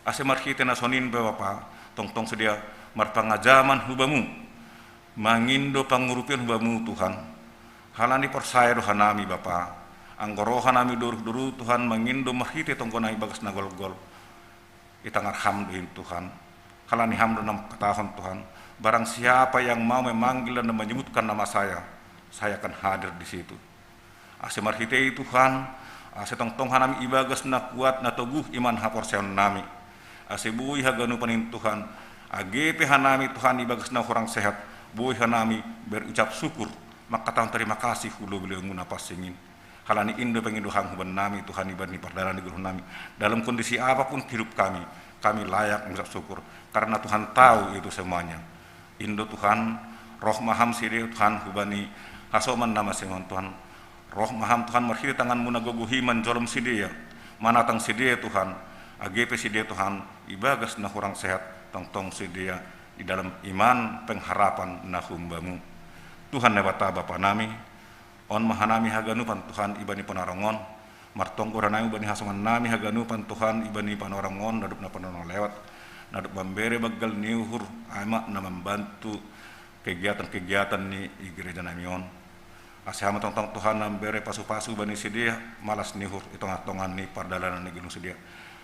Ase marhite na sonin pe Bapa, tongtong sidea marpangajaman hubamu, mangindo pangurupion hubamu Tuhan. Halani porsaya do hanami Bapa, anggo ro hanami doruh-doruh Tuhan mangindo marhite tonggo nami bagas na golgol. Itangar Ham do in Tuhan. Halani Ham do na mangkatahon Tuhan, barang siapa yang mau memanggil dan menyebutkan nama saya, saya akan hadir di situ. Ase marhite i Tuhan, ase tongtong hanami ibagas na kuat na toguh iman haporseaon nami. Ase boi haganupan in Tuhan, age pe hanami Tuhan ibagas na hurang sehat, boi hanami berucap syukur, mangkatahon terima kasih hu lobei-lobeiMu na pansing in. Halani in do pangindo Ham huban nami Tuhan ibani pardalan ni goluh nami. Dalam kondisi apa pun hidup kami, kami layak mengucap syukur, karena Tuhan tahu itu semuanya. In do Tuhan, roh ma Ham sidea Tuhan hubani hasoman na mansai on Tuhan. Roh ma Ham Tuhan marhite tanganMu na gogoh i manjolom sidea, manatang sidea Tuhan, age pe sidea Tuhan ibagas na hurang sehat, tongtong sidea di dalam iman pengharapan na humbaMu. Tuhan Naibata Bapa nami, on ma hanami haganupan Tuhan ibani panorang on, martonggo hanami bani hasoman nami haganupan Tuhan ibani panorang on, na dob na panorang lewat, na dob mambere banggal ni uhur, ai ma na mambantu kegiatan-kegiatan ni i gereja nami on. Ase Ham ma tongtong Tuhan na mambere pasu-pasu bani sidea malas ni uhur i tongah-tongah ni pardalanan ni goluh sidea.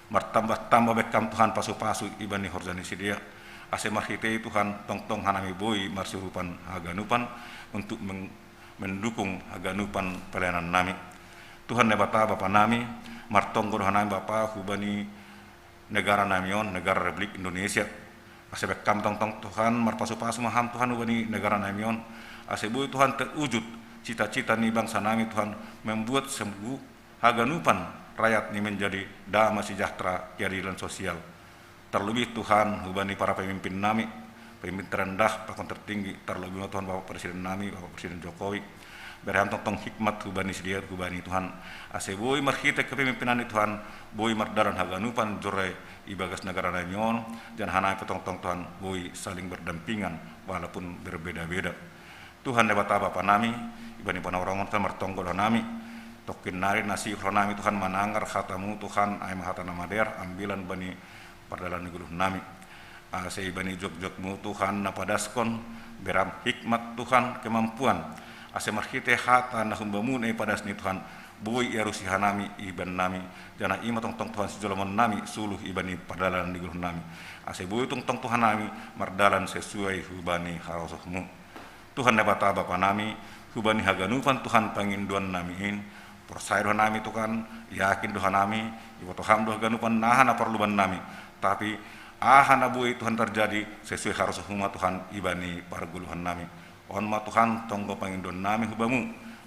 Martambah-tambah bahen Ham Tuhan pasu-pasu ibani horja ni sidea. Ase marhite i Tuhan tongtong hanami boi marsiurupan haganupan untuk meng-, mendukung haganupan pelayanan nami. Tuhan Naibata Bapa nami, martonggo do hanami Bapa hubani negara nami on, negara Republik Indonesia. Ase bahen Ham tongtong Tuhan, marpasu-pasu ma Ham Tuhan hubani negara nami on, ase boi Tuhan terwujud cita-cita ni bangsa nami Tuhan, membuat sungguh haganupan rakyat ni menjadi damai sejahtera, keadilan sosial. Terlebih Tuhan hubani para pemimpin nami, pemimpin terendah pakon tertinggi, terlebih ma Tuhan Bapak Presiden nami, Bapak Presiden Jokowi. Bere Ham tongtong hikmat hubani sidea, hubani Tuhan, ase boi marhite kepemimpinan ni Tuhan, boi mardalan haganupan joro ibagas negara nami on, janah hanami pe tongtong Tuhan boi saling berdampingan walaupun berbeda-beda. Tuhan Naibata Bapa nami, ibani panorang on Tuhan martonggo do hanami, tongkin nari na sihol hanami Tuhan manangar hata-Mu Tuhan, ai ma hata na madear, ambilan bani pardalan ni goluh nami. Ase ibani jok-jok-Mu Tuhan na padaskon, bere Ham hikmat Tuhan, kemampuan. Ase marhite hata na humba-Mu na ipadas ni Tuhan, boi iarusi hanami iban nami, janah i ma tongtong Tuhan sijolomon nami suluh ibani pardalanan ni goluh nami. Ase boi tongtong Tuhan nami mardalan sesuai hubani harosuh-Mu. Tuhan Naibata Bapa nami, hubani haganupan Tuhan pangindoan nami in, porsaya do hanami Tuhan, yakin do hanami, iboto Ham do haganupan aha na porlu bannami. Tapi aha na boi Tuhan terjadi, sesuai harosuh-Mu ma Tuhan ibani pargoluhan nami. On ma Tuhan tonggo pangindoan nami huba-Mu,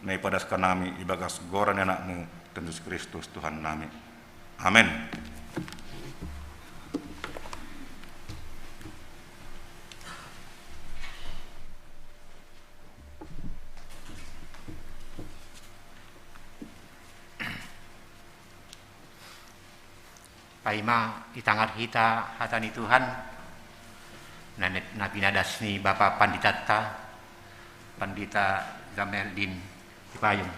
na ipadas hanami ibagas goran ni Anak-Mu, Tuhan Jesus Kristus Tuhan nami. Amen. Paima itangar hita hata ni Tuhan, na, na pinadas ni Bapa Panditanta, Pandita Zameldin Sipayung.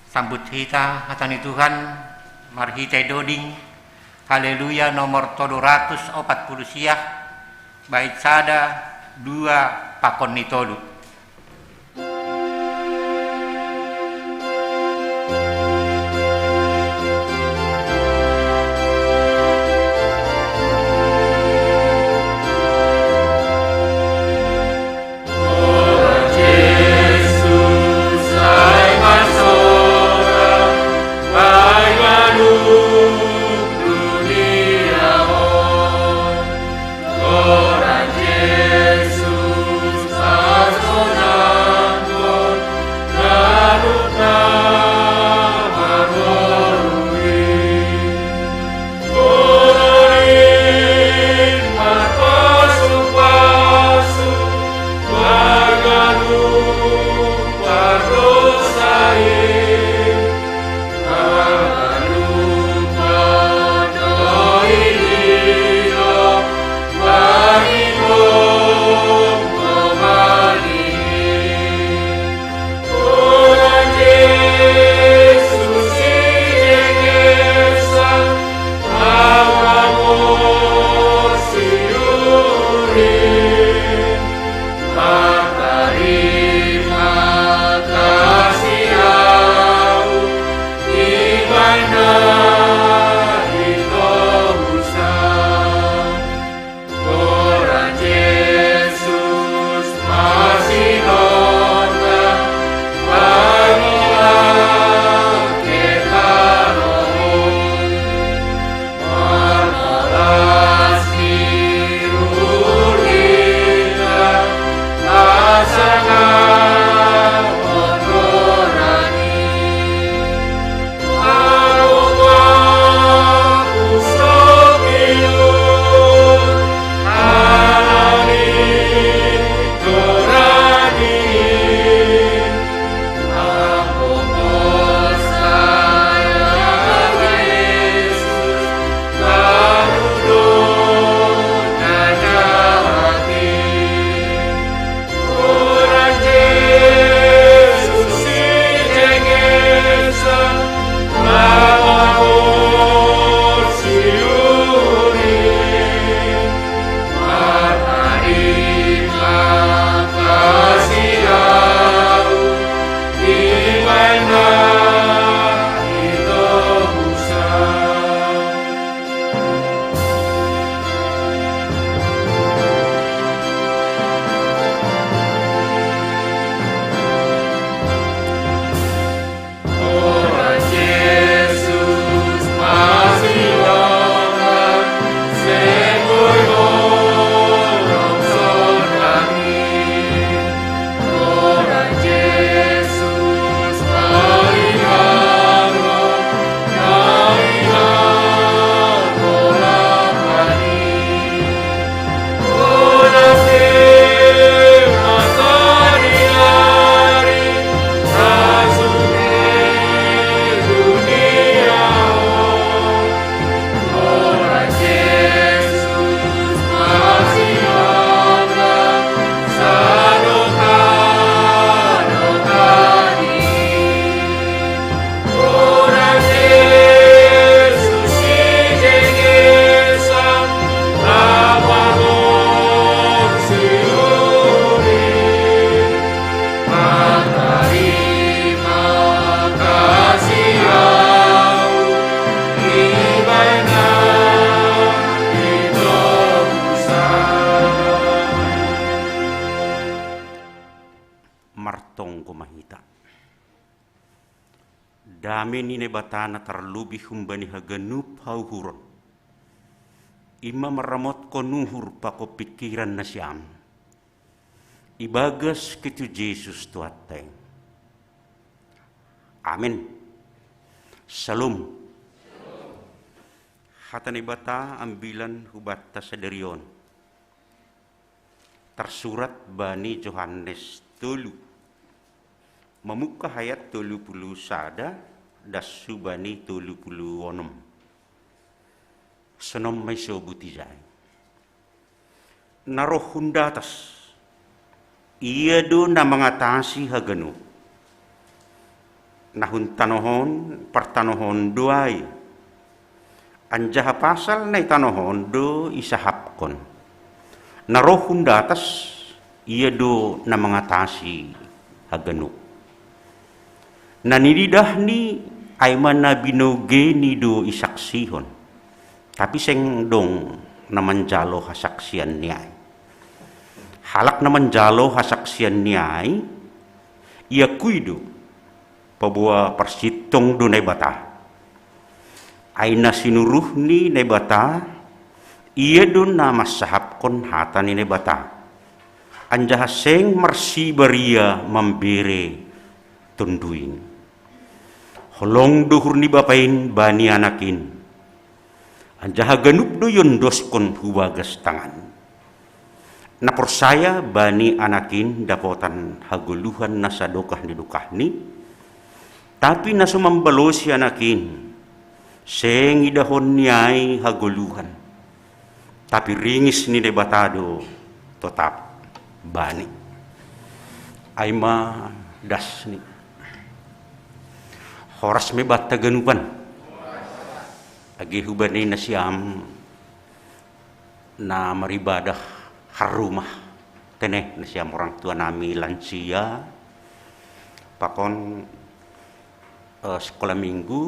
Sambut hita hata ni Tuhan marhite doding Haleluya nomor tolu ratus opat puluh sia, bait sada, dua, pakon ni tolu. Martonggo ma hita. Dame ni Naibata na tarlubi humbani haganup hauhuron, i ma maramotkon uhur pakon pingkiran nasiam ibagas Kristus Jesus Tuhanta i. Amen. Shalom. Hata Naibata ambilan hubanta sadari on tarsurat bani Johannes tolu, mamungka ayat tolu puluh sada das hu bani tolu puluh onom. Sonon ma i sobut ijai. Na roh hun datas, Ia do na mangatasi haganup. Na hun tanoh on, partanohon do ai. Anjaha pasal na itanohon do isahapkon. Na roh hun datas, ia do na mangatasi haganup. Na nididahni ai ma na binogeni do isaksihon. Tapi seng dong na manjalo hasaksianni ai. Halak na manjalo hasaksianni ai, iakui do paboa parsintong do Naibata. Ai na sinuruh ni Naibata, ia do na mansahapkon hata ni Naibata. Anjaha seng marsibar ia mambere tonduin. Holong do uhur ni Bapa in bani Anak in. Anjaha ganup do iondoskon hu bagas tangan. Na porsaya bani Anak in dapotan hagoluhan na sadokah ni dokahni, tapi na so mambalosi Anak in, seng idahon ni ai hagoluhan, tapi ringis ni Naibata do totap bani. Ai ma das ni. Horas ma i banta ganupan. Age hubani nasiam na maribadah har rumah, tene nasiam orang tua nami lansia, pakon eh, sekolah minggu,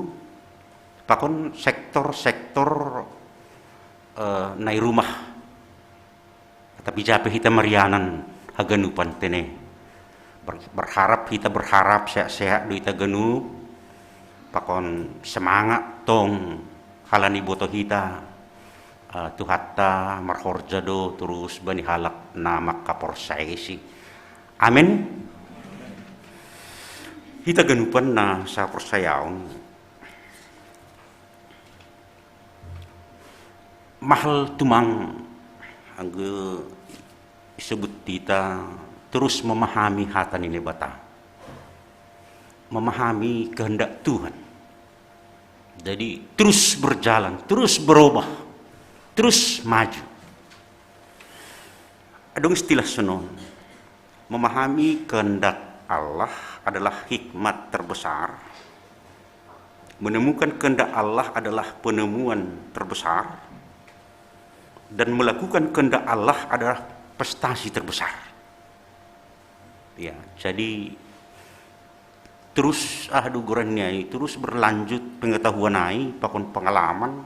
pakon sektor-sektor eh, na i rumah. Tapi jape hita marianan haganupan tene. Ber- berharap hita berharap sehat-sehat do hita ganup. Pakon semangat tong halani boto hita. Eh, Tuhanta marhorja do torus bani halak na mangkaporsayaisi. Amen. Hita ganupan na saporsayaon. Mahal tumang anggo isebut hita torus memahami hata ni Naibata. Memahami kehendak Tuhan. Jadi terus berjalan, terus berubah, terus maju. Adong istilah sonon. Memahami kehendak Allah adalah hikmat terbesar. Menemukan kehendak Allah adalah penemuan terbesar. Dan melakukan kehendak Allah adalah prestasi terbesar. Ya, jadi terus ah duguran ni ai, terus berlanjut pengetahuan ai, pakon pengalaman,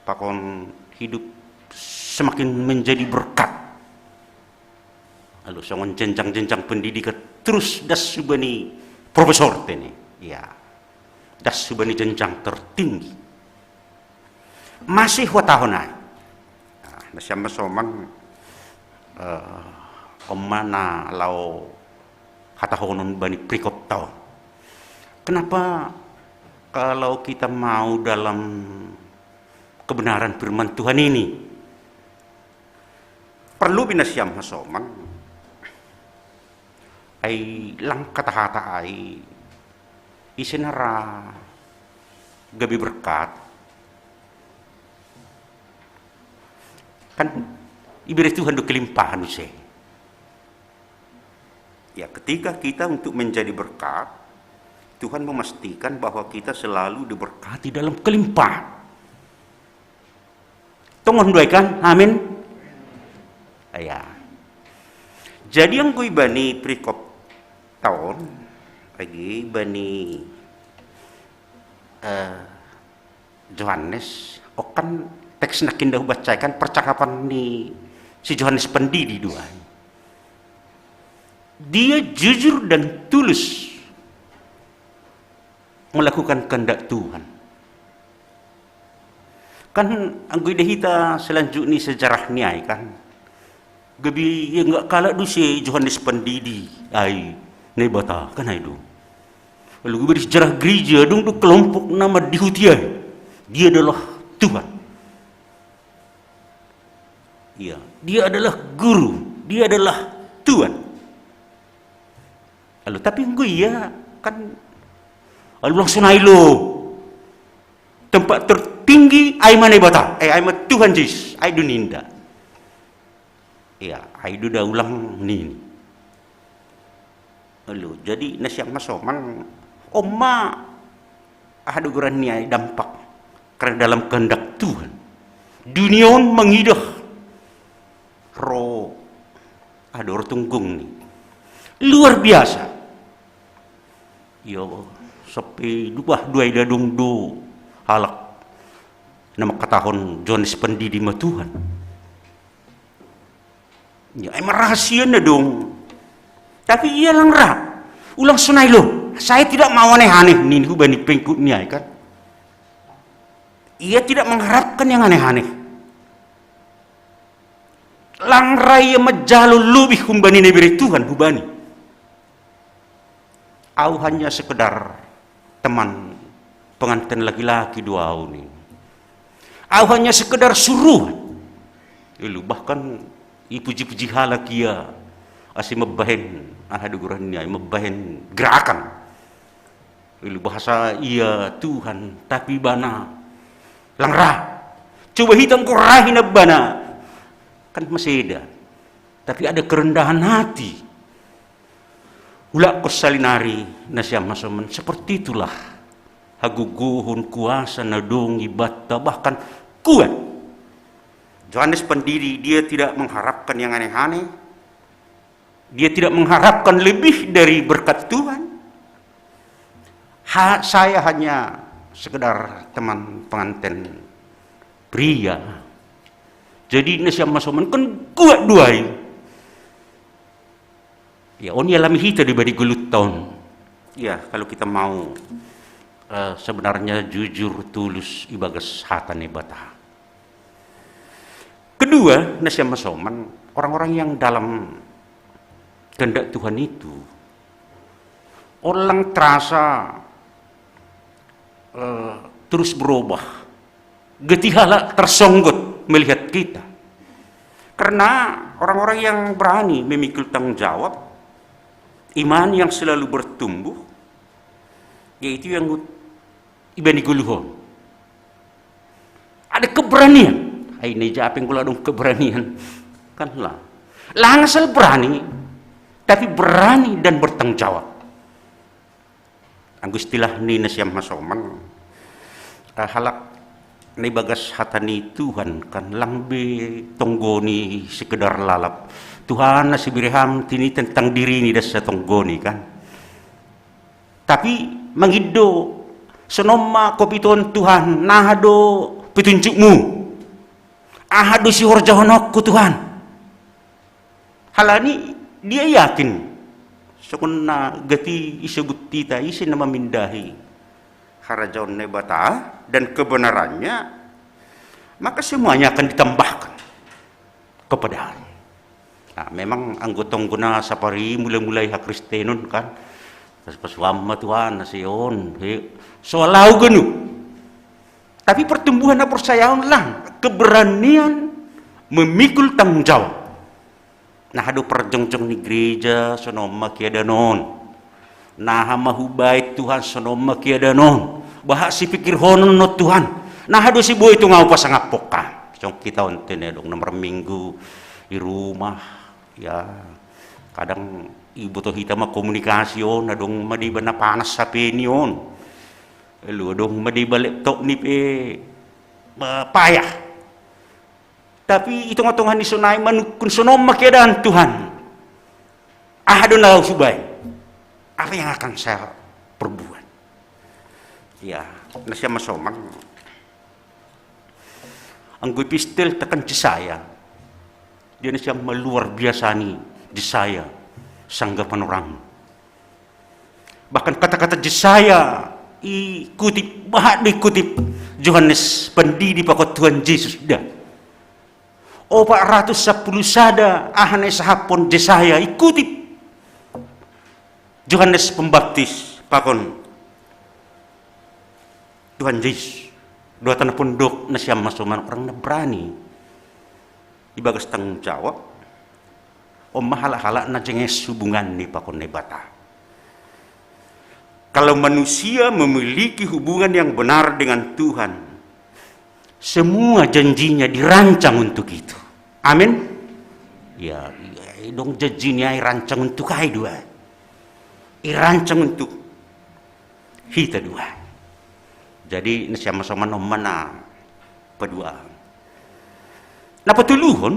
pakon hidup semakin menjadi berkat. Lalu songon jenjang-jenjang pendidikan terus das subani profesor tene. Ya. Das subani jenjang tertinggi. Masih watahon ai. Nah, nasiam ma soman eh, on ma na lao hatahonon bani perikop taon. Kenapa kalau kita mau dalam kebenaran firman Tuhan ini? Perlu binasiam hasoman. Ai lang kata-kata ai ise na ra gabe berkat. Kan iberi Tuhan do kelimpahan ise. Ya, ketika kita untuk menjadi berkat, Tuhan memastikan bahwa kita selalu diberkati dalam kelimpahan. Tongon duai kan? Amin. Ya. Jadi anggo ibani perikop taon, lagi ibani eh, Johannes, oh kan teks na kinda hubaca kan percakapan ni si Johannes Pendidi duai. Dia jujur dan tulus melakukan kehendak Tuhan. Kan anggo ida hita selanjutnya sejarah ni ai kan. Gabe ia nggak kalah do si Johannes Pendidi ai Naibata kan ai do. Lalu gabe di sejarah gereja dong do kelompok nama dihuti ai. Dia adalah Tuhan. Iya, dia adalah guru, dia adalah Tuhan. Lalu tapi anggo ia kan lalu langsung ai lo tempat tertinggi ai ma Naibata, eh ai ma Tuhan Jesus, ai do ninda. Iya, ai do da ulang nini. Lalu jadi nasiam ma soman on ma aha do goran ni ai dampak Karena dalam kehendak Tuhan, dunia on mangidah ro, ada orang tunggung ni. Luar biasa. Ya, sampai dua, dua ida dong do halak na mangkatahon Johannes Pandidi ma Tuhan. Ya, emang rahasia na dong. Tapi ia lang ra. Ulang sonai lo. Saya tidak mau aneh-aneh, nini hu bani pengikut ni ai kan. Ia tidak mengharapkan yang aneh-aneh. Lang ra ia manjalo lobih humbani na ibere Tuhan hubani. Au hanya sekedar teman pengantin laki-laki do au ni. Au hanya sekedar suruhan. Ilu bahkan ipuji-puji halak ia ase mambahen aha do goran ni ai, mambahen gerakan. Ilu bahasa ia Tuhan, tapi ibana lang ra. Coba hita anggo ra hina ibana. Kan maseda. Tapi ada kerendahan hati. Ulakkon salinari nasiam hasoman, seperti itulah hagogohon, kuasa na dong ibanta, bahkan kuat. Johannes Pandidi, dia tidak mengharapkan yang aneh-aneh. Dia tidak mengharapkan lebih dari berkat Tuhan. Ha, saya hanya sekedar teman pengantin pria. Jadi nasiam hasoman kan kuat do ai. Ya, on ialami hita di badi goluhta on. Ya, kalau kita mau, eh, sebenarnya jujur, tulus ibagas hata Naibata. Kedua, nasiam hasoman, orang-orang yang dalam kehendak Tuhan itu, on lang terasa, eh, terus berubah. Gati halak tersonggot melihat kita. Karena orang-orang yang berani memikul tanggung jawab, iman yang selalu bertumbuh, yaitu yang ngut-, ibani goluh on. Ada keberanian. Ai, na ija pe anggo lang adong keberanian. Kan lang. Lang asal berani, tapi berani dan bertanggung jawab. Anggo istilah ni nasiam hasoman, eh, halak na ibagas hata ni Tuhan kan lang be tonggoni sekedar lalap. Tuhan, na sibere Ham tini tentang dirini das sa tonggoni kan. Tapi mangindo, sonon ma kopituon Tuhan, aha do petunjukmu? Aha do sihorjahononku Tuhan? Halani dia yakin, songon na gati isebut hita, ise na mamindahi harajaon Naibata dan kebenarannya, maka semuanya akan ditambahkan kepada. Nah, memang anggo tonggo na sapari mulai-mulai hakristenon kan, pas pasuam ma Tuhan, na sion, he, so lau gonu. Tapi pertumbuhan haporsayaon lang, keberanian memikul tanggung jawab. Nah, aha do parjongjong ni gereja, sonon ma keadaan on. Naha ma hubaen Tuhan, sonon ma keadaan on. Bahat sipikirhonon on Tuhan. Naha do siboi tung au pasangaphon Ham? Songon hita on tene adong na marminggu di rumah, ya. Kadang iboto hita ma komunikasi on, adong ma deba na panas H P ni on. Lalu adong ma deba laptop ni pe, eh, payah. Tapi di tongah-tongah ni sonai manungkun, sonon ma keadaan Tuhan. Aha do na hubaen? Apa yang akan saya perbuat? Ya, nasiam hasoman. Anggo ipistilta kan Jesaya. Dia nasiam ma luar biasa ni Jesaya, sanggapan orang. Bahkan kata-kata Jesaya ikutip, bahat do ikutip Johannes Pandidi pakon Tuhan Jesus, da. Opat ratus sampulu sada aha na isahaphon Jesaya ikutip Johannes Pembaptis pakon Tuhan Jesus. Dua tanda pondok nasiam hasoman, orang na berani ibagas tanggung jawab. On ma halak-halak na jenges hubunganni pakon Naibata. Kalau manusia memiliki hubungan yang benar dengan Tuhan, semua janjinya dirancang untuk itu. Amin. Ya, ya, dong janji ni ai irancang untuk ai do ai. Irancang untuk hita do ai. Jadi nasiam-masoman, ommana padua. Napatoluhon,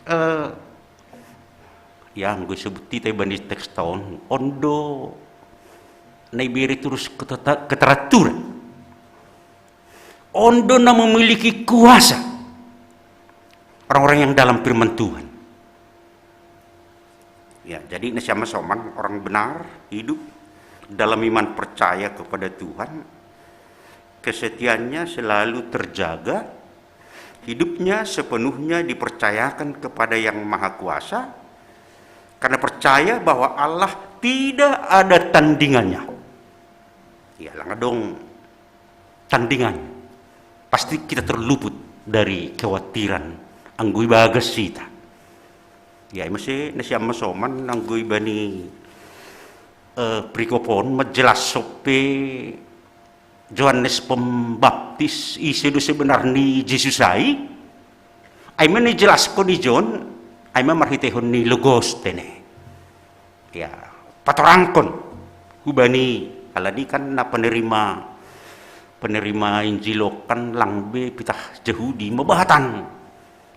eh, ya, anggo isebut hita ibani teks ta on, on do na ibere torus keteta-, keteraturan. On do na memiliki kuasa orang-orang yang dalam firman Tuhan. Ya, jadi nasiam-masoman, orang benar hidup dalam iman percaya kepada Tuhan, kesetiaannya selalu terjaga, hidupnya sepenuhnya dipercayakan kepada Yang Maha Kuasa, karena percaya bahwa Allah tidak ada tandingannya. Ya, lang adong tandingan, pasti kita terluput dari kekhawatiran anggo ibagas hita. Ya, i muse nasiam-masoman, anggo ibani, eh, perikop on manjelas sope Johannes Pembaptis ise do sebenarni Jesus ai. Ai ma na ijelaskon i John, ai ma marhiteihon ni Logos tene. Ya, patorangkon hubani, alani kan na penerima, penerima Injil on kan lang be pitah Jahudi, mabahatan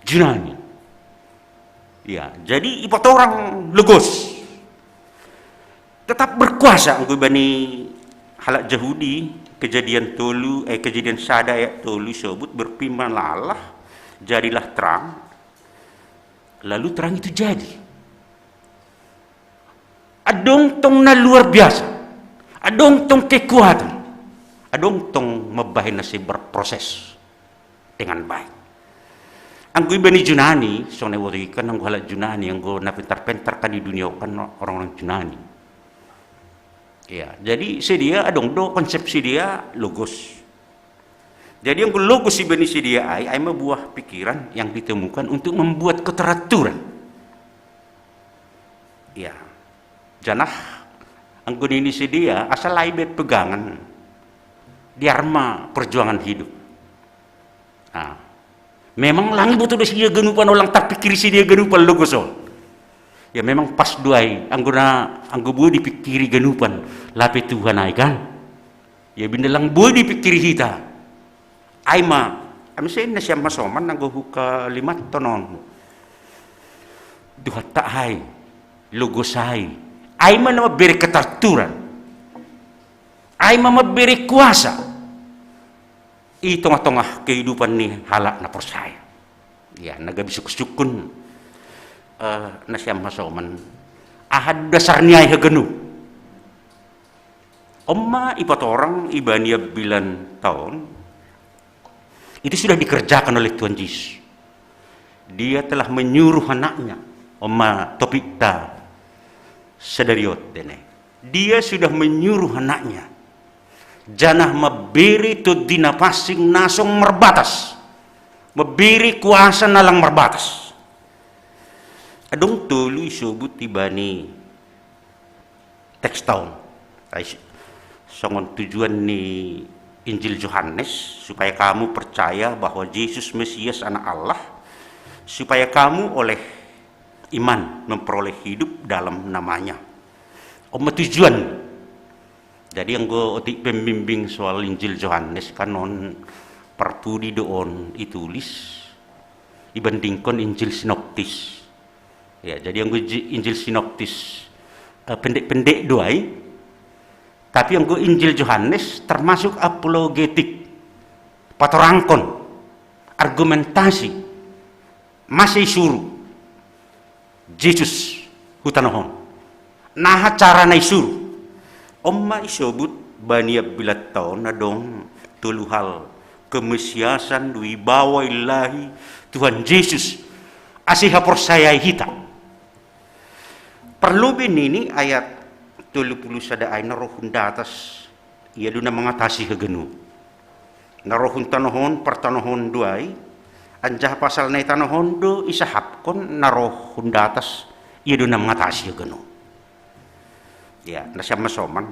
Junani. Ya, jadi ipatorang Logos. Tetap berkuasa anggo ibani halak Jahudi. Kejadian tolu, eh, Kejadian sada ayat tolu isobut, berfirmanlah Allah, "Jadilah terang," lalu terang itu jadi. Adong tong na luar biasa, adong tong kekuatan, adong tong mambahen na sai berproses dengan baik. Anggo ibani Junani, songon na iboto i kan, anggo halak Junani, anggo na pentar-pentar kan di dunia on kan orang-orang Junani. Ya, jadi sidea adong do konsep sidea Logos. Jadi anggo Logos ibani sidea ai, ai ma buah pikiran yang ditemukan untuk membuat keteraturan. Ya. Janah anggo nini sidea, asal ai be pegangan, dear ma perjuangan hidup. Nah, memang lang iboto do sidea ganupan, o, lang tarpikiri sidea ganupan Logos on. Ya, memang pas do ai, anggo na, anggo boi dipikiri ganupan, lape Tuhan ai kan. Ya, binda lang boi dipikiri hita. Ai ma, ai muse nasiam-masoman, anggo hukalimathon on, Tuhanta ai, Logos ai, ai ma na mambere keteraturan, ai ma mambere kuasa i tongah-tongah kehidupan ni halak na porsaya. Ya, na gabe sungkun-sungkun, eh, nasiam-masoman, aha do dasar ni ai haganup. On ma ipatorang ibani ambilan ta on, itu sudah dikerjakan oleh Tuhan Yesus. Dia telah menyuruh anaknya, on ma topikta sadari on tene. Dia sudah menyuruh anaknya, janah mambere Tondi Na Pansing na song marbatas, mambere kuasa na lang marbatas. Adong tolu isobut ibani teks ta on. Ai, songon tujuan ni Injil Johannes, supaya kamu percaya bahwa Yesus Mesias, Anak Allah, supaya kamu oleh iman memperoleh hidup dalam namanya. On ma tujuan. Jadi anggo otik pembimbing soal Injil Johannes kan on parpudi do on itulis, ibandingkon Injil sinoptis. Ya, jadi anggo Inji-, Injil sinoptis, eh, pendek-pendek do ai, tapi anggo Injil Johannes termasuk apologetik, patorangkon, argumentasi, mase isuru Jesus hu tanoh on, naha cara na isuru. On ma isobut bani ambilan ta on adong tolu hal: kemesiasan, wibawa ilahi, Tuhan Yesus, ase haporsayai hita. Parlobei nini ayat tolu pulu sada ai, na roh hun datas, ia do na mangatasi haganup. Na roh hun tanoh on, partanohon do ai, anjaha pasal na i tanoh on do isahapkon, na roh hun datas, ia do na mangatasi haganup. Ya, nasiam-masoman,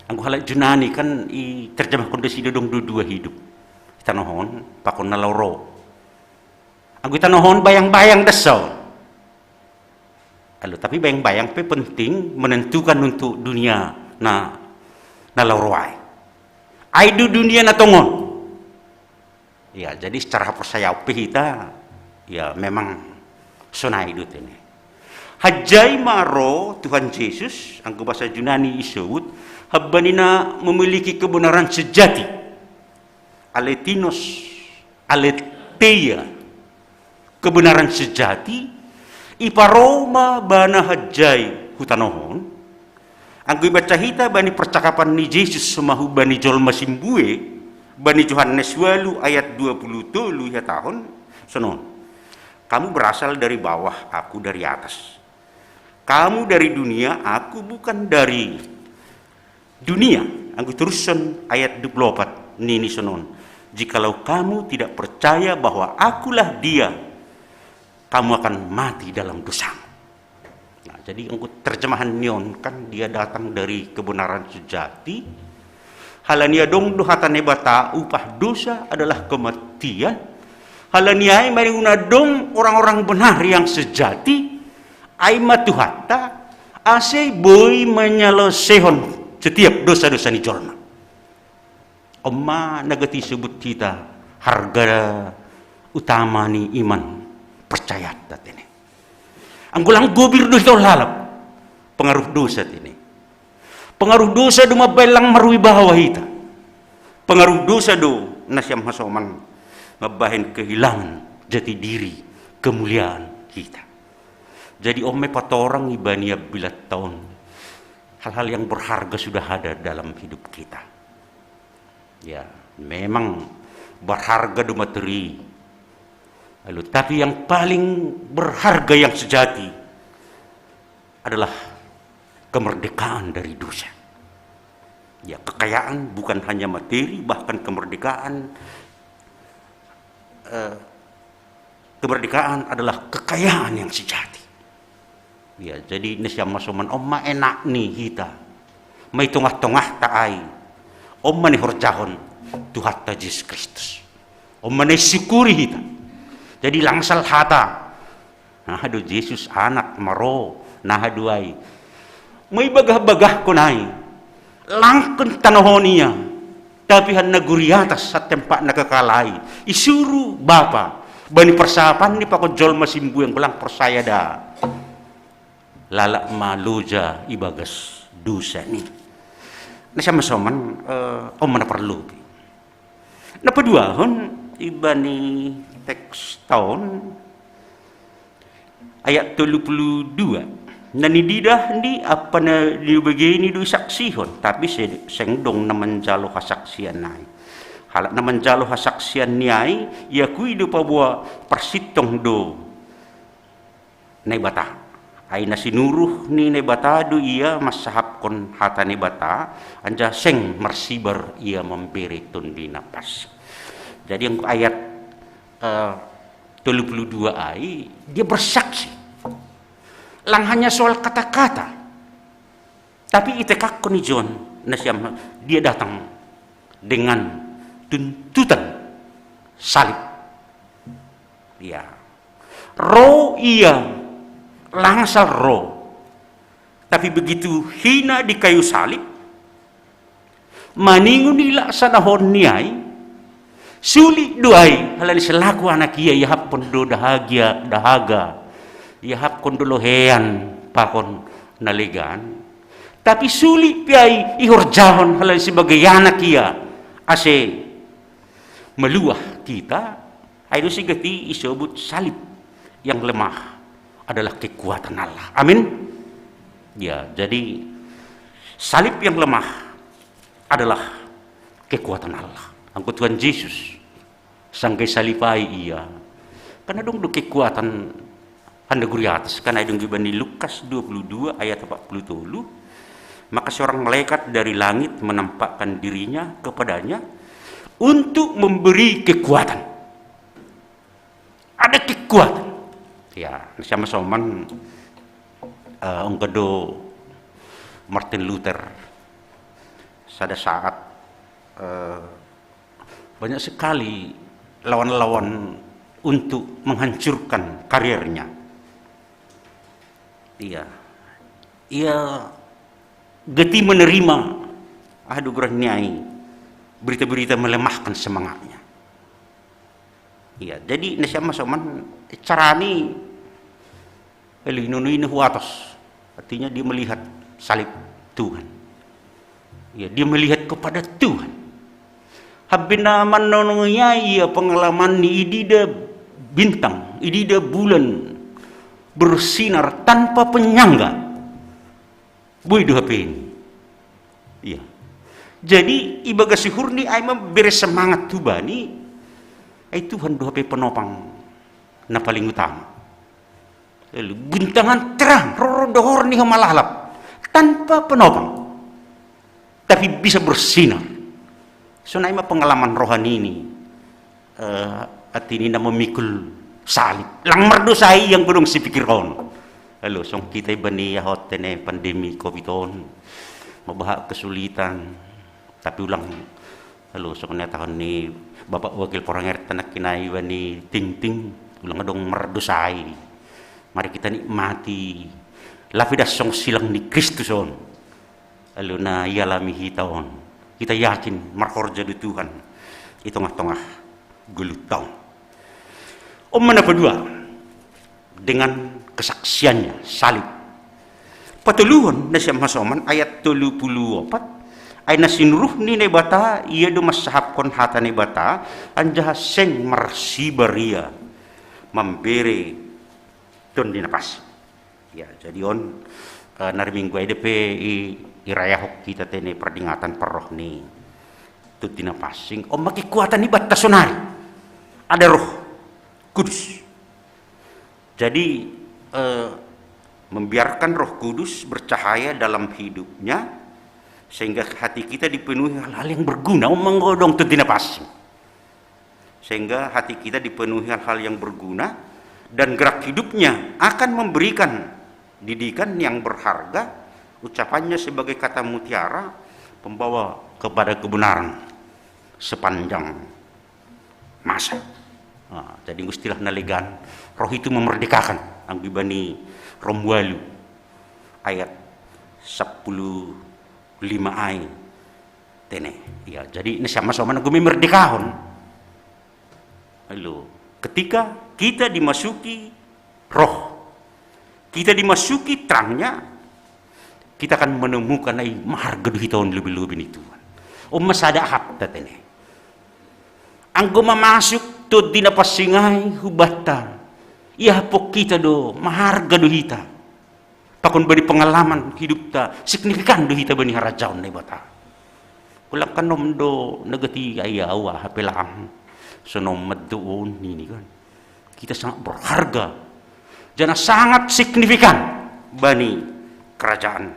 anggo halak Junani kan iterjemahkon do sidea adong do dua hidup. I tanoh on, pakon na laho ro. Anggo i tanoh on bayang-bayang do son. Alu, tapi bayang-bayang pe penting menentukan untuk dunia na, na laho ro ai. Ai du dunia na tongon. Ya, jadi secara persaya upe hita, ya memang sonai du tene. Hajai ma ro Tuhan Yesus, anggo bahasa Junani isobut, habbanina memiliki kebenaran sejati. Aletinos, aletheia. Kebenaran sejati, iparoma bana hajai hutanohon, anggo ibaca hita bani percakapan ni Jesus somahu bani jolma simbue, bani Johannes walu ayat dua puluh tolu ihatahon, sonon. Kamu berasal dari bawah, aku dari atas. Kamu dari dunia, aku bukan dari dunia. Anggo teruson ayat dua puluh empat nini sonon. Jikalau kamu tidak percaya bahwa akulah dia, kamu akan mati dalam dosamu. Nah, jadi anggo terjemahan nion kan dia datang dari kebenaran sejati. Halani adong do hata Naibata upah dosa adalah kematian. Halani ai maninguna dong orang-orang benar yang sejati, ai ma Tuhanta, ase boi menyelesehon setiap dosa-dosa ni jolma. Oma na gati sebut hita harga utama ni iman percayata tene. Anggo lang gobir do hita lalap pengaruh dosa tene. Pengaruh dosa do mambahen lang marwibawa hita. Pengaruh dosa do nasiam hasoman mambahen kehilangan jati diri, kemuliaan hita. Jadi oma patorang ibani ambilan taon, hal-hal yang berharga sudah ada dalam hidup kita. Ya, memang berharga do materi. Lalu, tapi yang paling berharga yang sejati adalah kemerdekaan dari dosa. Ya, kekayaan bukan hanya materi, bahkan kemerdekaan eh, kemerdekaan adalah kekayaan yang sejati. Ya, jadi nasiam hasoman oma enak ni hita. Mai tongah-tongahta ai. Oma ni horjahon Tuhanta Jesus Kristus. Oma ni syukuri hita. Jadi langsal hata. Nah, aduh Jesus anak maro. Nah, aduh ai. Mai bagah-bagahkon ai. Langkon tanohon ia. Tapi han nagori atas satempat na kekalai. Isuru Bapa. Bani persapan ni pakon jolma simbue anggo lang porsaya da. Lalap ma loja ibagas dosa ni. Nasiam hasoman, eh, oma na parlu. Na paduahon ibani teks taon ayat tolu pulu dua. Na nididah ni apa na nibege ni do isaksihon, tapi seng dong na manjalo hasaksian ai. Halak na manjalo hasaksian ni ai, iakui do paboa parsintong do Naibata. Ai na sinuruh ni Naibata do ia mansahapkon hata Naibata, anjaha seng marsibar ia mambere Tondi Napansing. Jadi anggo ayat eh, tolu pulu dua ai, dia bersaksi. Lang hanya soal kata-kata. Tapi itekakkon i John, nasiam, dia datang dengan tuntutan salib. Ya. Ro ia, langsal ro. Tapi begitu hina di kayu salib, maningon i laksanahon ni ai, sulit do ai, halani selaku anak ia iahapkon do dahagia, dahaga, iahapkon do lohean pakon na legan. Tapi sulit pe ai ihorjahon halani sebagai anak ia, ase maluah hita, ai do sigati isobut salib yang lemah adalah kekuatan Allah. Amin. Ya, jadi salib yang lemah adalah kekuatan Allah. Anggo Tuhan Jesus, sangkai salib ai ia. Karena dong do kekuatan handa guriatas, karena dong ibani Lukas dua puluh dua ayat empat puluh tolu, maka seorang malaikat dari langit menampakkan dirinya kepadanya untuk memberi kekuatan. Ada kekuatan. Ya, sama soman uh, ongkedo Martin Luther. Sada saat uh, banyak sekali lawan-lawan untuk menghancurkan karirnya. Iya. Ia gati menerima aduh gerah niai. berita-berita melemahkan semangatnya. Ya, jadi na siya masoman, carani, elu, inunu ini huatos. Artinya dia melihat salib Tuhan. Ya, dia melihat kepada Tuhan. Habina manonong iya, iya pengalaman ni idida bintang, idida bulan bersinar tanpa penyangga. Boi do hape ini. Iya. Jadi, ibaga sihur ni ai memberi semangat tu bani, ai Tuhan do hape penopang na paling utama. Lalu, buntangan terang, roro dohor ni hamalalap, tanpa penopang. Tapi bisa bersinar. So, na ima pengalaman rohani ini, eh, arti ini na memikul salib. Lang merdosa i yang gunung si pikir on. Lalu, song kita ibani yahot tene pandemi covid on. Mabaha kesulitan. Tapi ulang, lalu, song na tahun ni Bapak Wakil Koranger tanak kinai bani tingting. Ulang adong merdosa i. Mari kita nikmati. Lapidas song silang ni Kristus on. Lalu na ialami hita on. Kita yakin marhorja do Tuhan i tongah-tongah goluhta on. Om mana padua, dengan kesaksiannya, salib. Patoluhon na siya masoman ayat tolu puluh opat, ai na sinuruh ni Naibata, ia do mansahapkon hata Naibata, anjaha seng marsibar ia mambere Tondi Napansing. Ya, jadi on, eh, na ari Minggu ai dope i, irayahon hita tene pardingatan parroh ni Tondi Napansing. Om ma kekuatan i banta sonari. Ada Roh Kudus. Jadi, eh, membiarkan Roh Kudus bercahaya dalam hidupnya, sehingga hati kita dipenuhi hal-hal yang berguna. Om ma anggo adong Tondi Napansing. Sehingga hati kita dipenuhi hal-hal yang berguna, dan gerak hidupnya akan memberikan didikan yang berharga, ucapannya sebagai kata mutiara, pembawa kepada kebenaran sepanjang masa. Nah, jadi istilah na legan, Roh itu memerdekakan, anggo ibani Rom walu ayat sampulu lima ai tene. Ya, jadi na siya masoman anggo memerdekahon. Lalu, ketika kita dimasuki Roh, kita dimasuki terangnya, kita akan menemukan ai maharga do hita on lobi-lobi ni Tuhan. Om ma sada hata tene. Anggo mamasuk Tondi Napansing ai hu banta, iahapon hita do, maharga do hita. Pakon bani pengalaman hidupta, signifikan do hita bani harajaon Naibata. Ulang kan om do na gati ai au aha pe lang. Sonom ma do on nini kan. Kita sangat berharga. Janah sangat signifikan bani kerajaan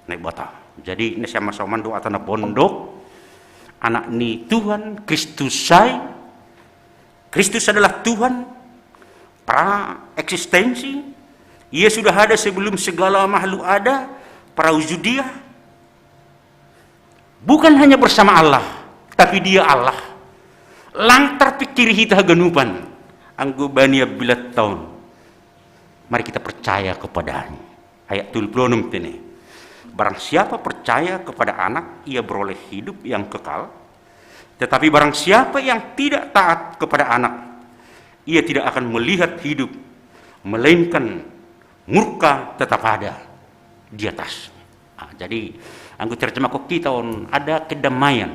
Naibata. Jadi, na siya masoman do hata na pondok, anak ni Tuhan, Kristus sai, Kristus adalah Tuhan, pra eksistensi, ia sudah ada sebelum segala makhluk ada, pra wujudiyah. Bukan hanya bersama Allah, tapi dia Allah. Lang tarpikiri hita haganupan, anggo bani ambilatta on. Mari kita percaya kepada-Nya. Ayat tolu puluh enam tene. Barang siapa percaya kepada Anak, ia beroleh hidup yang kekal. Tetapi barang siapa yang tidak taat kepada Anak, ia tidak akan melihat hidup, melainkan murka tetap ada di atas. Ah, jadi, anggo terjemahkon hita on, ada kedamaian,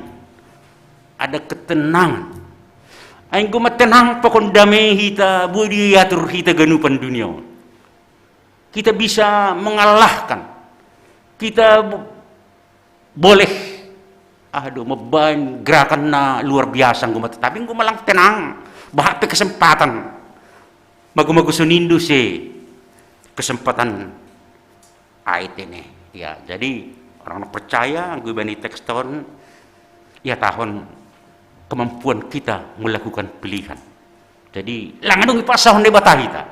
ada ketenangan. Anggo ma tenang pakon dame hita, boi do iatur hita ganupan dunia on. Kita bisa mengalahkan. Kita bo-, boleh, ah, do, membahen gerakan na luar biasa anggo ma, tapi anggo ma lang tenang, bahat pe kesempatan. Mago-mago songon i do use kesempatan ai tene. Ya, jadi orang na percaya anggo ibani teks on, ihatahon kemampuan kita melakukan pilihan. Jadi, lang adong ipasahon Debata hita,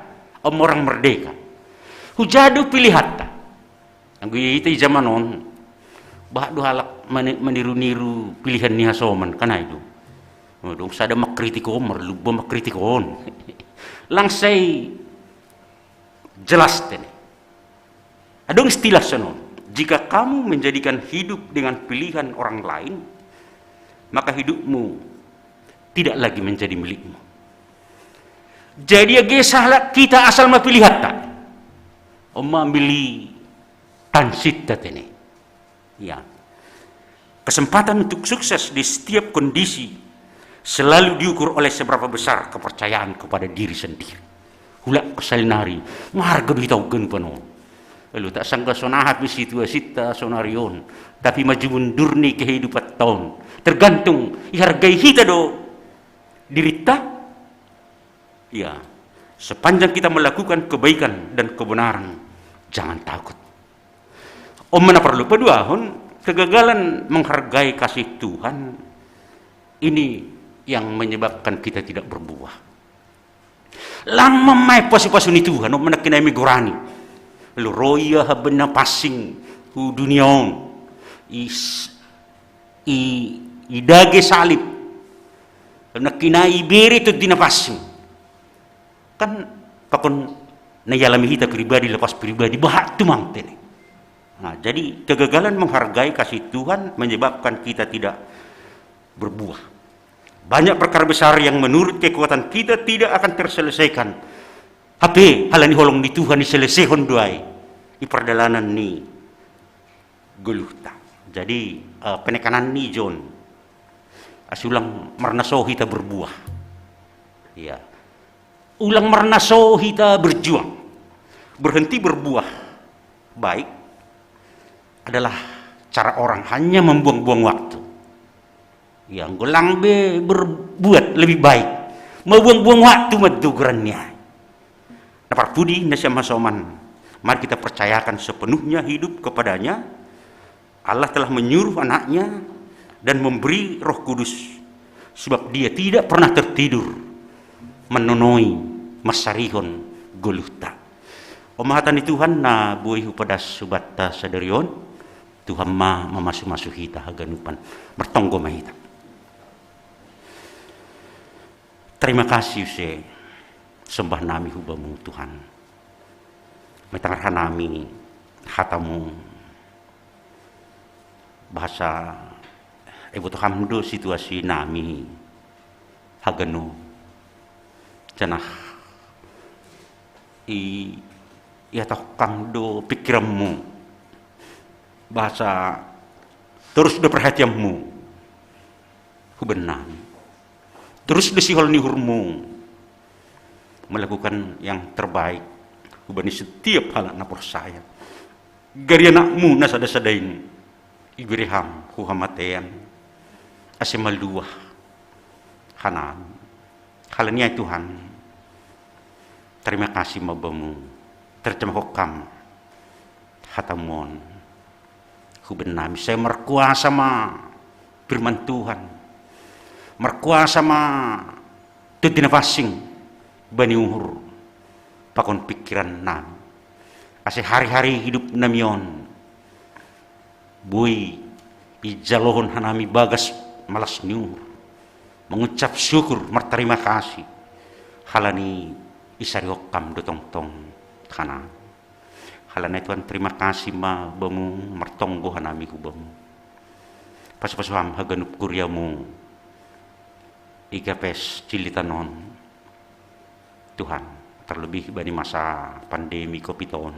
om orang merdeka. Huja do pilihanta. Anggo hita i zaman on, bahat do halak mani-, maniru-niru pilihan ni hasoman, kan ai do. Adong sada mangkritik on, marlumba mangkritik on. Lang sai jelas tene. Adong istilah sonon, jika kamu menjadikan hidup dengan pilihan orang lain, maka hidupmu tidak lagi menjadi milikmu. Jadi age sahalak kita asal mapilih hatta. Om mamilih tansitta tene. Ya. Kesempatan untuk sukses di setiap kondisi selalu diukur oleh seberapa besar kepercayaan kepada diri sendiri. Hula ko salinari, marga do hita haganupan on. Lalu tak sangga sonaha pe situasitta sonari on, tapi maju mundurni kehidupatta on. Tergantung ihargai hita do diritta. Ya, sepanjang kita melakukan kebaikan dan kebenaran, jangan takut. Om mana perlu paduahon, kegagalan menghargai kasih Tuhan ini yang menyebabkan kita tidak berbuah. Lang mamae pasu-pasu ni Tuhan, om mana kinai migorani. Lalu ro ia habenna passing hu dunia on. Is, i, i dage salib. Lalu na kinai bere tu dina passing. Kan pakon na ialami hita pribadi lepas pribadi, bahat tumang tene. Nah, jadi kegagalan menghargai kasih Tuhan menyebabkan kita tidak berbuah. Banyak perkara besar yang menurut kekuatan kita tidak akan terselesaikan. Hape halani holong ni Tuhan i selesehon do ai i pardalanan ni goluhta. Jadi, eh, penekanan ni John, asulang marnaso hita berbuah. Ya. Ulang marnaso hita berjuang. Berhenti berbuah baik adalah cara orang hanya membuang-buang waktu. Ya, anggo lang be berbuat lebih baik, membuang-buang waktu ma do goranna. Na parpudi nasiam hasoman, mari kita percayakan sepenuhnya hidup kepadanya. Allah telah menyuruh anaknya dan memberi Roh Kudus, sebab dia tidak pernah tertidur menonoi mansarihon goluhta. Om hata ni Tuhan na boi hupadas hubatta sadari on. Tuhan ma mamasu-masu hita haganupan. Martonggo ma hita. Terima kasih use sembah nami hubamu Tuhan. Metangar hanami hatamu, bahasa iboto ham do situasi nami haganup, janah i iatahon ham do pikiranmu, bahasa torus do perhatianmu hubamu. Torus do sihol ni uhurmu melakukan yang terbaik hubani setiap halak na porsaya. Gari anakmu na sada-sada in ibere ham hu hamatean, ase maluah hanami. Halani ai Tuhan, terima kasih ma bamu, terjemahon ham hatamu on hubamu. Sai markuasa ma firman Tuhan, markuasa ma tondi na pansing bani uhur pakon pikiran nami, ase hari-hari hidup nami on boi ijalohon hanami bagas malas ni uhur, mangucap syukur, martarima kasih, halani isarihon ham do tongtong hanami. Halani ai Tuhan, terima kasih ma bamu, martonggo hanami hubamu. Pasu-pasu ham haganup kuriamu i Gapes Cililitan on Tuhan, terlebih bani masa pandemi covid on.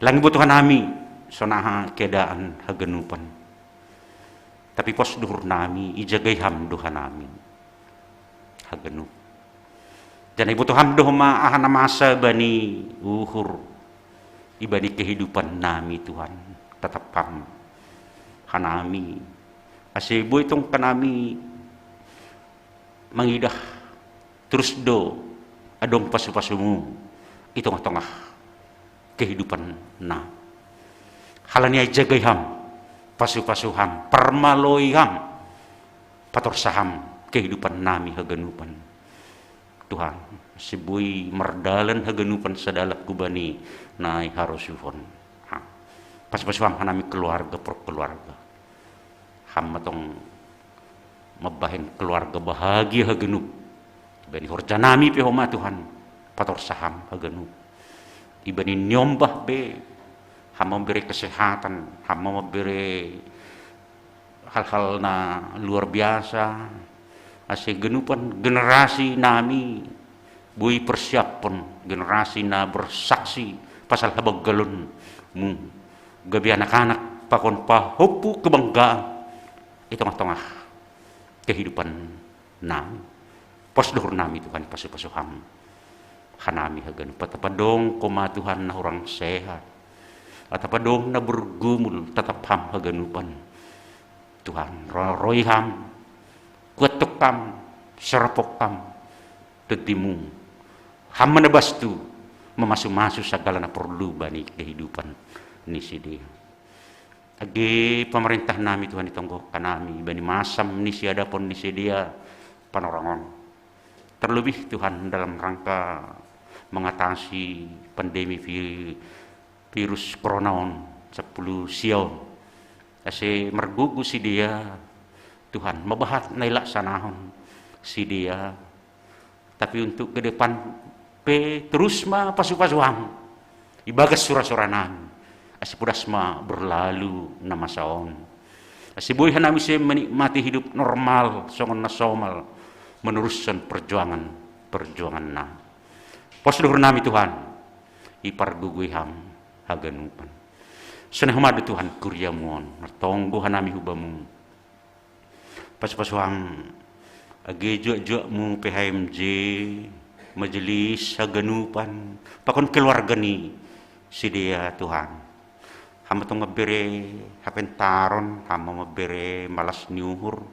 Lang iboto hanami sonaha keadaan haganupan, tapi pos do uhur nami ijagai ham do hanami haganup. Janah iboto ham do homa aha na masa bani uhur, ibani kehidupan nami Tuhan, tatap ham hanami, ase boi tong hanami mangidah torus do adong pasu-pasumu i tongah-tongah kehidupan nami. Halani ai jagai ham, pasu-pasu ham, parmaloi ham, patorsa ham kehidupan nami haganupan Tuhan, ase boi mardalan haganupan sadalap hubani na i harosuhon. Pasu-pasu ham hanami keluarga per keluarga. Ham ma tong mambahen keluarga bahagia haganup. Ibani horja nami pe homa Tuhan, patorsa ham haganup. Ibani niombah pe, ham ma mambere kesehatan, ham ma mambere hal-hal na luar biasa, ase ganupan generasi nami boi persiapon, generasi na bersaksi pasal habanggalonmu, gabe anak-anak pakon pahompu kebanggaan i tongah-tongah kehidupan nami. Pos dohor nami Tuhan, pasu-pasu Ham hanami haganupan. Atap adong koma Tuhan na hurang sehat, atap adong na bergumul, tatap Ham haganupan. Tuhan, ro-, roi Ham, kuatkon Ham, serapkon Ham, tondimo Ham ma na bastu mamasu-masu sagala na porlu bani kehidupan ni sidea. Age pamarentah nami Tuhan, itonggohon hanami bani masa ni siadapon ni sidea panorangon. Terlebih Tuhan dalam rangka mengatasi pandemi vi-, virus corona on, sampulu sia on. Ase margogo sidea Tuhan, mabahat na ilaksanahon sidea, tapi untuk ke depan pe terus ma pasu-pasu Ham ibagas sura-sura nami, ase podas ma berlalu na masa on, ase boi hanami ise menikmati hidup normal songon na somal, meneruskan perjuangan-perjuangan nami. Pos dohor nami Tuhan, ipargogoi Ham haganupan. Sonai homa do Tuhan kuriamu on, martonggo hanami hu Bamu. Pasu-pasu Ham, age juak-juakmu P H M J, majelis haganupan, pakon keluarga ni sidea Tuhan. Ham ma tong mambere hapentaron, Ham ma mambere malas ni uhur,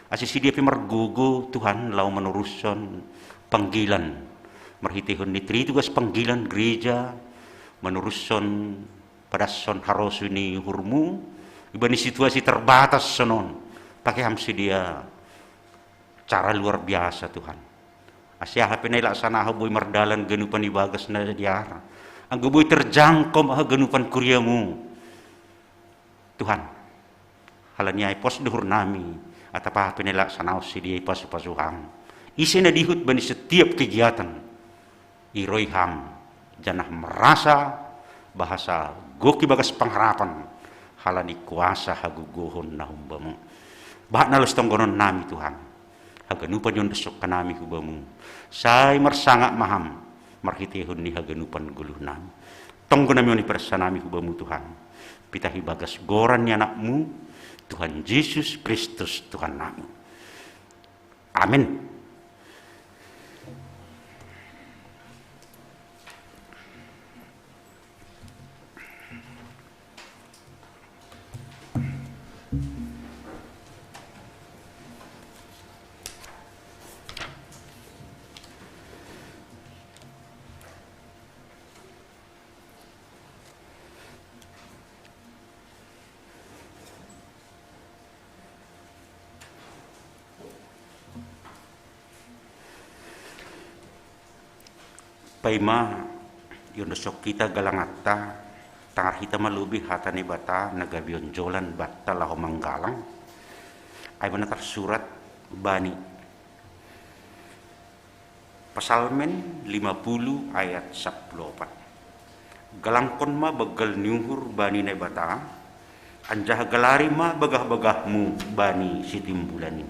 ase sidea pe margogo Tuhan laho manorushon panggilan marhiteihon ni tritugas panggilan gereja, manorushon padashon harosuy ni uhurmu ibani situasi terbatas sonon. Pake Ham sidea cara luar biasa Tuhan, ase aha pe na ilaksanahon boi mardalan ganupan ibagas na dear, anggo boi terjangkau ma haganupan kuriamu Tuhan. Halani ai pos dohor nami, atap aha pe na ilaksanahon sidea ipasu-pasu Ham. Ise na diihut bani setiap kegiatan, iroi Ham, janah merasa bahasa gok ibagas pangharapan, halani kuasa hagogohon na humbamu. Bahat na laos tonggonon nami Tuhan, haganupan iondashon hanami hu Bamu, sai marsangap ma Ham marhiteihon ni haganupan goluh nami. Tonggo nami on ipadas hanami hu Bamu Tuhan, pitah ibagas goran ni AnakMu, Tuhan Jesus Kristus Tuhan nami. Amin. Paima iondashon hita galanganta, tangar hita ma lobei hata ni Debata na gabe onjolan banta laho manggalang. Ai ma na tarsurat bani Psalmen lima puluh ayat sampulu opat. Galangkon ma banggal ni uhur bani Naibata, anjaha galari ma bagah-bagahmu bani sitimbulan in.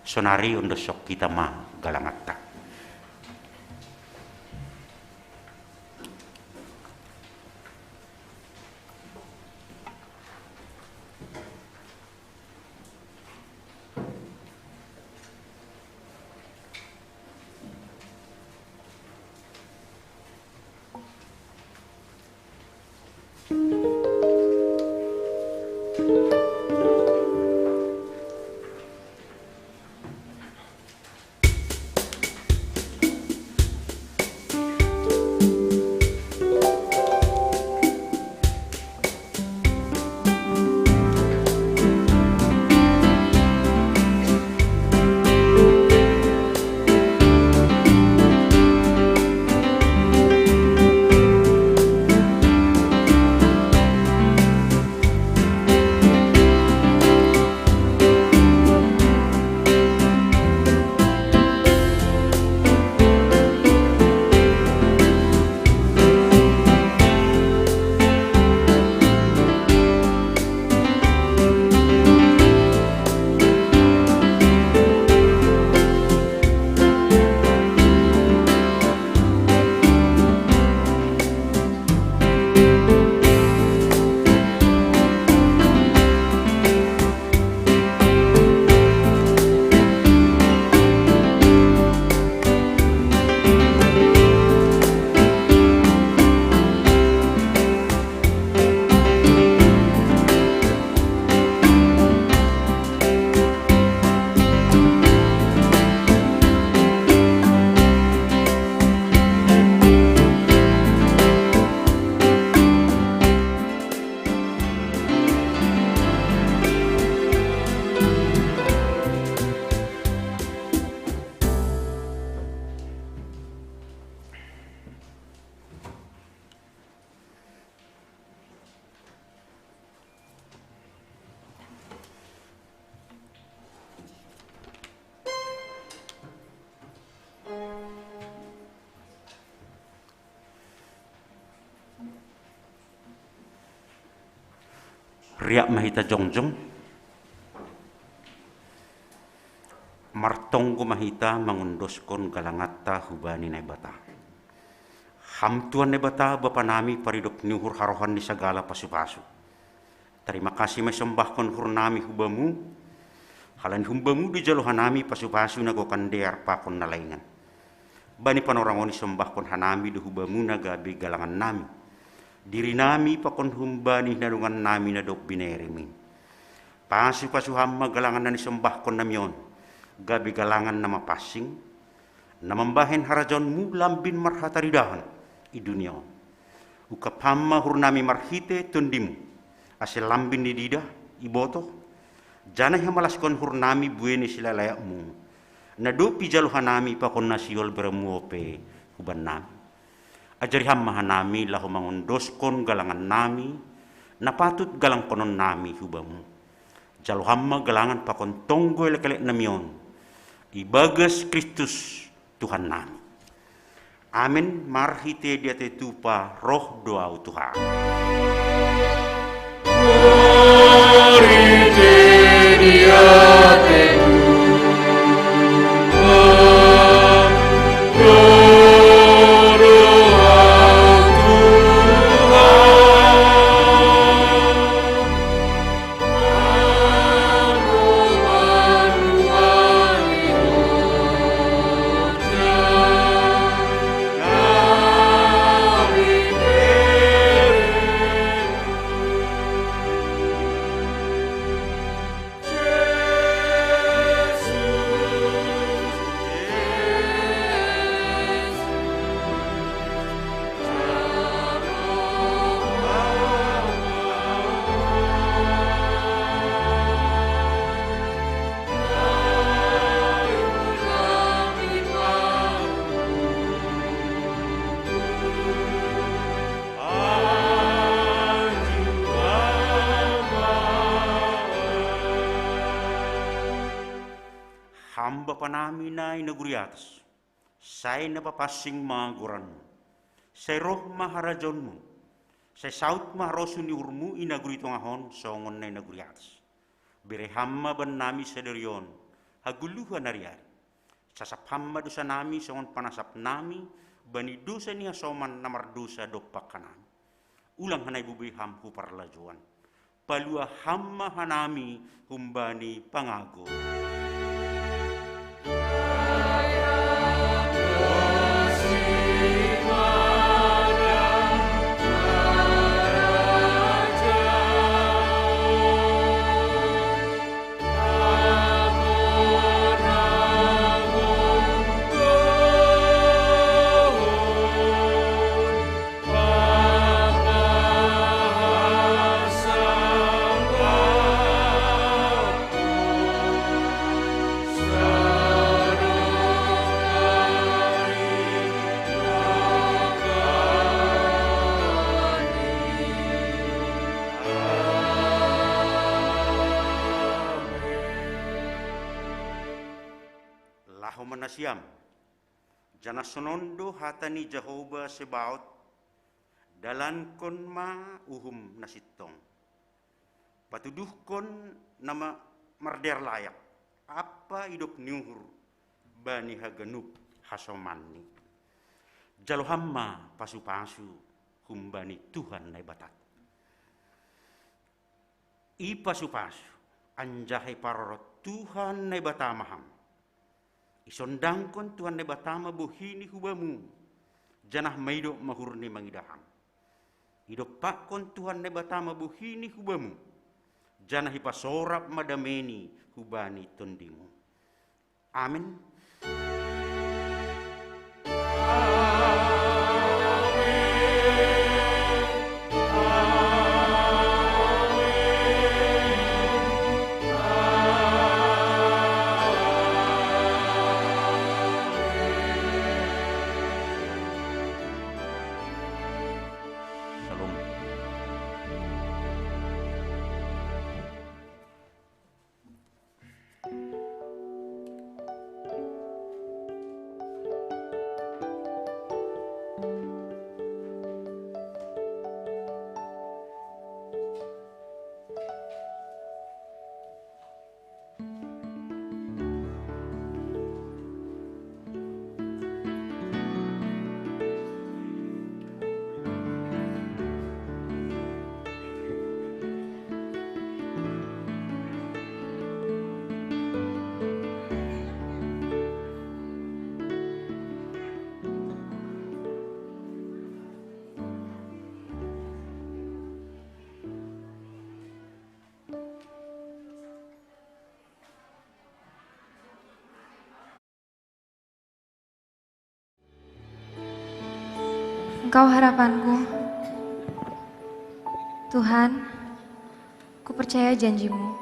Sonari ondoshon hita ma galanganta. Riap ma hita jongjong, martonggo ma hita mangondoskon galanganta hubani Naibata. Ham Tuhan Naibata, Bapa nami, paridop ni uhur harohan ni sagala pasu-pasu. Tarima kasih ma isombahkon uhur nami hu Bamu, halani hum Bamu dijalo hanami pasu-pasu na gokan dear pakon na laingan. Bani panorang on isombahkon hanami do hu Bamu na gabe galangan nami, diri nami pakon humbani na dongan nami na dob binereMi. Pasu-pasu Ham ma galangan na nisombahkon nami on, gabe galangan na mapansing, na mambahen harajaonMu lambin marhataridahan i dunia on. Ungkap Ham ma uhur nami marhite TondiMu, ase lambin ni didah, ibotoh, janah ihamalaskon uhur nami buei ni silaelaekMu, na dob ijalo hanami pakon na sihol beremu ope hubannami. Ajari Ham ma hanami laho mangondoskon galangan nami, na patut galangkonon nami hu Bamu. Jalo Ham ma galangan pakon tonggo elek-elek nami on, ibagas Kristus Tuhan nami. Amen. Marhite diatei tupa roh do ahu tu Ham. Ham Bapa nami na i nagori atas, sai na papansing ma goranMu. Sai roh ma harajaonMu. Sai saut ma harosuh ni uhurMu i nagori tongah on songon na i nagori atas. Bere Ham ma bannami sadari on hagoluhan ari-ari. Sasap Ham ma dosa nami songon panasap nami bani dosa ni hasoman na mardosa dompak hanami. Ulang hanami boi Ham hu parlajouan. Palua Ham ma hanami humbani pangago. Laho ma nasiam. Janah sonon do hata ni Jahowa Sebaot: Dalankon ma uhum na sintong. Patuduhkon na ma-, mardear layak, ampa idop ni uhur bani haganup hasomanni. Jalo Ham ma pasu-pasu humbani Tuhan Naibatam. Ipasu-pasu, anjaha iparorot Tuhan Naibata ma ham. Isondangkon Tuhan Naibata ma bohini hu bamu, janah maidop ma uhurni mangidah ham. Idompakkon Tuhan Naibata ma bohini hu bamu, janah ipasorap ma dameni hubani tondimu. Amen. Shalom. Kau harapanku. Tuhan, ku percaya janjimu.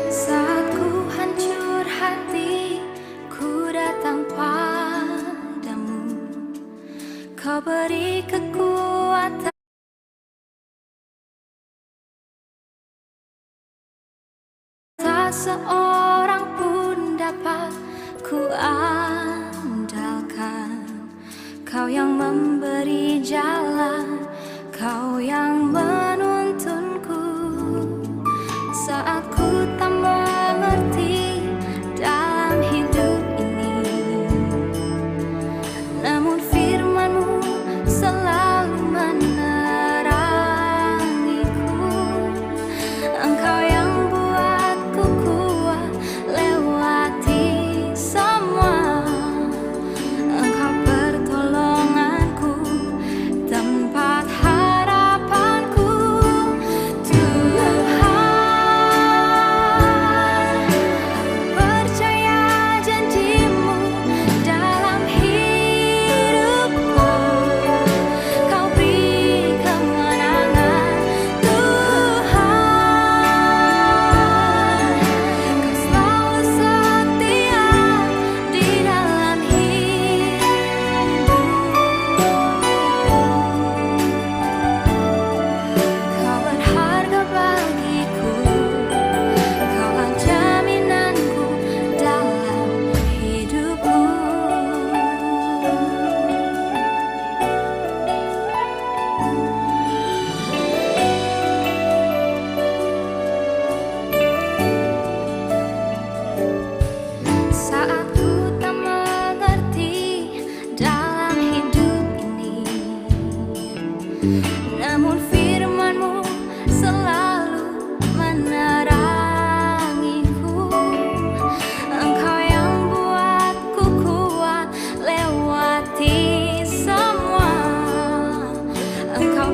Saat ku hancur hati, ku datang padamu. Kau beri kekuatan. Tak seorang pun dapat ku andalkan. Kau yang memberi jalan, kau yang menuntunku. Saat ku tak mengerti dalam hidup ini, namun firman-Mu selalu menerangiku. Engkau yang buatku kuat lewati semua. Engkau pertolonganku, tempat harapanku, Tuhan. Percaya janji-Mu dalam hidupku. Kau beri kemenangan, Tuhan. Kau selalu setia di dalam hidupku. Kau berharga bagiku, Kaulah jaminanku dalam hidupku. Saat ku tak mengerti dalam hidup ini, namun firman-Mu selalu menerangiku. Engkau yang buatku kuat lewati semua. Engkau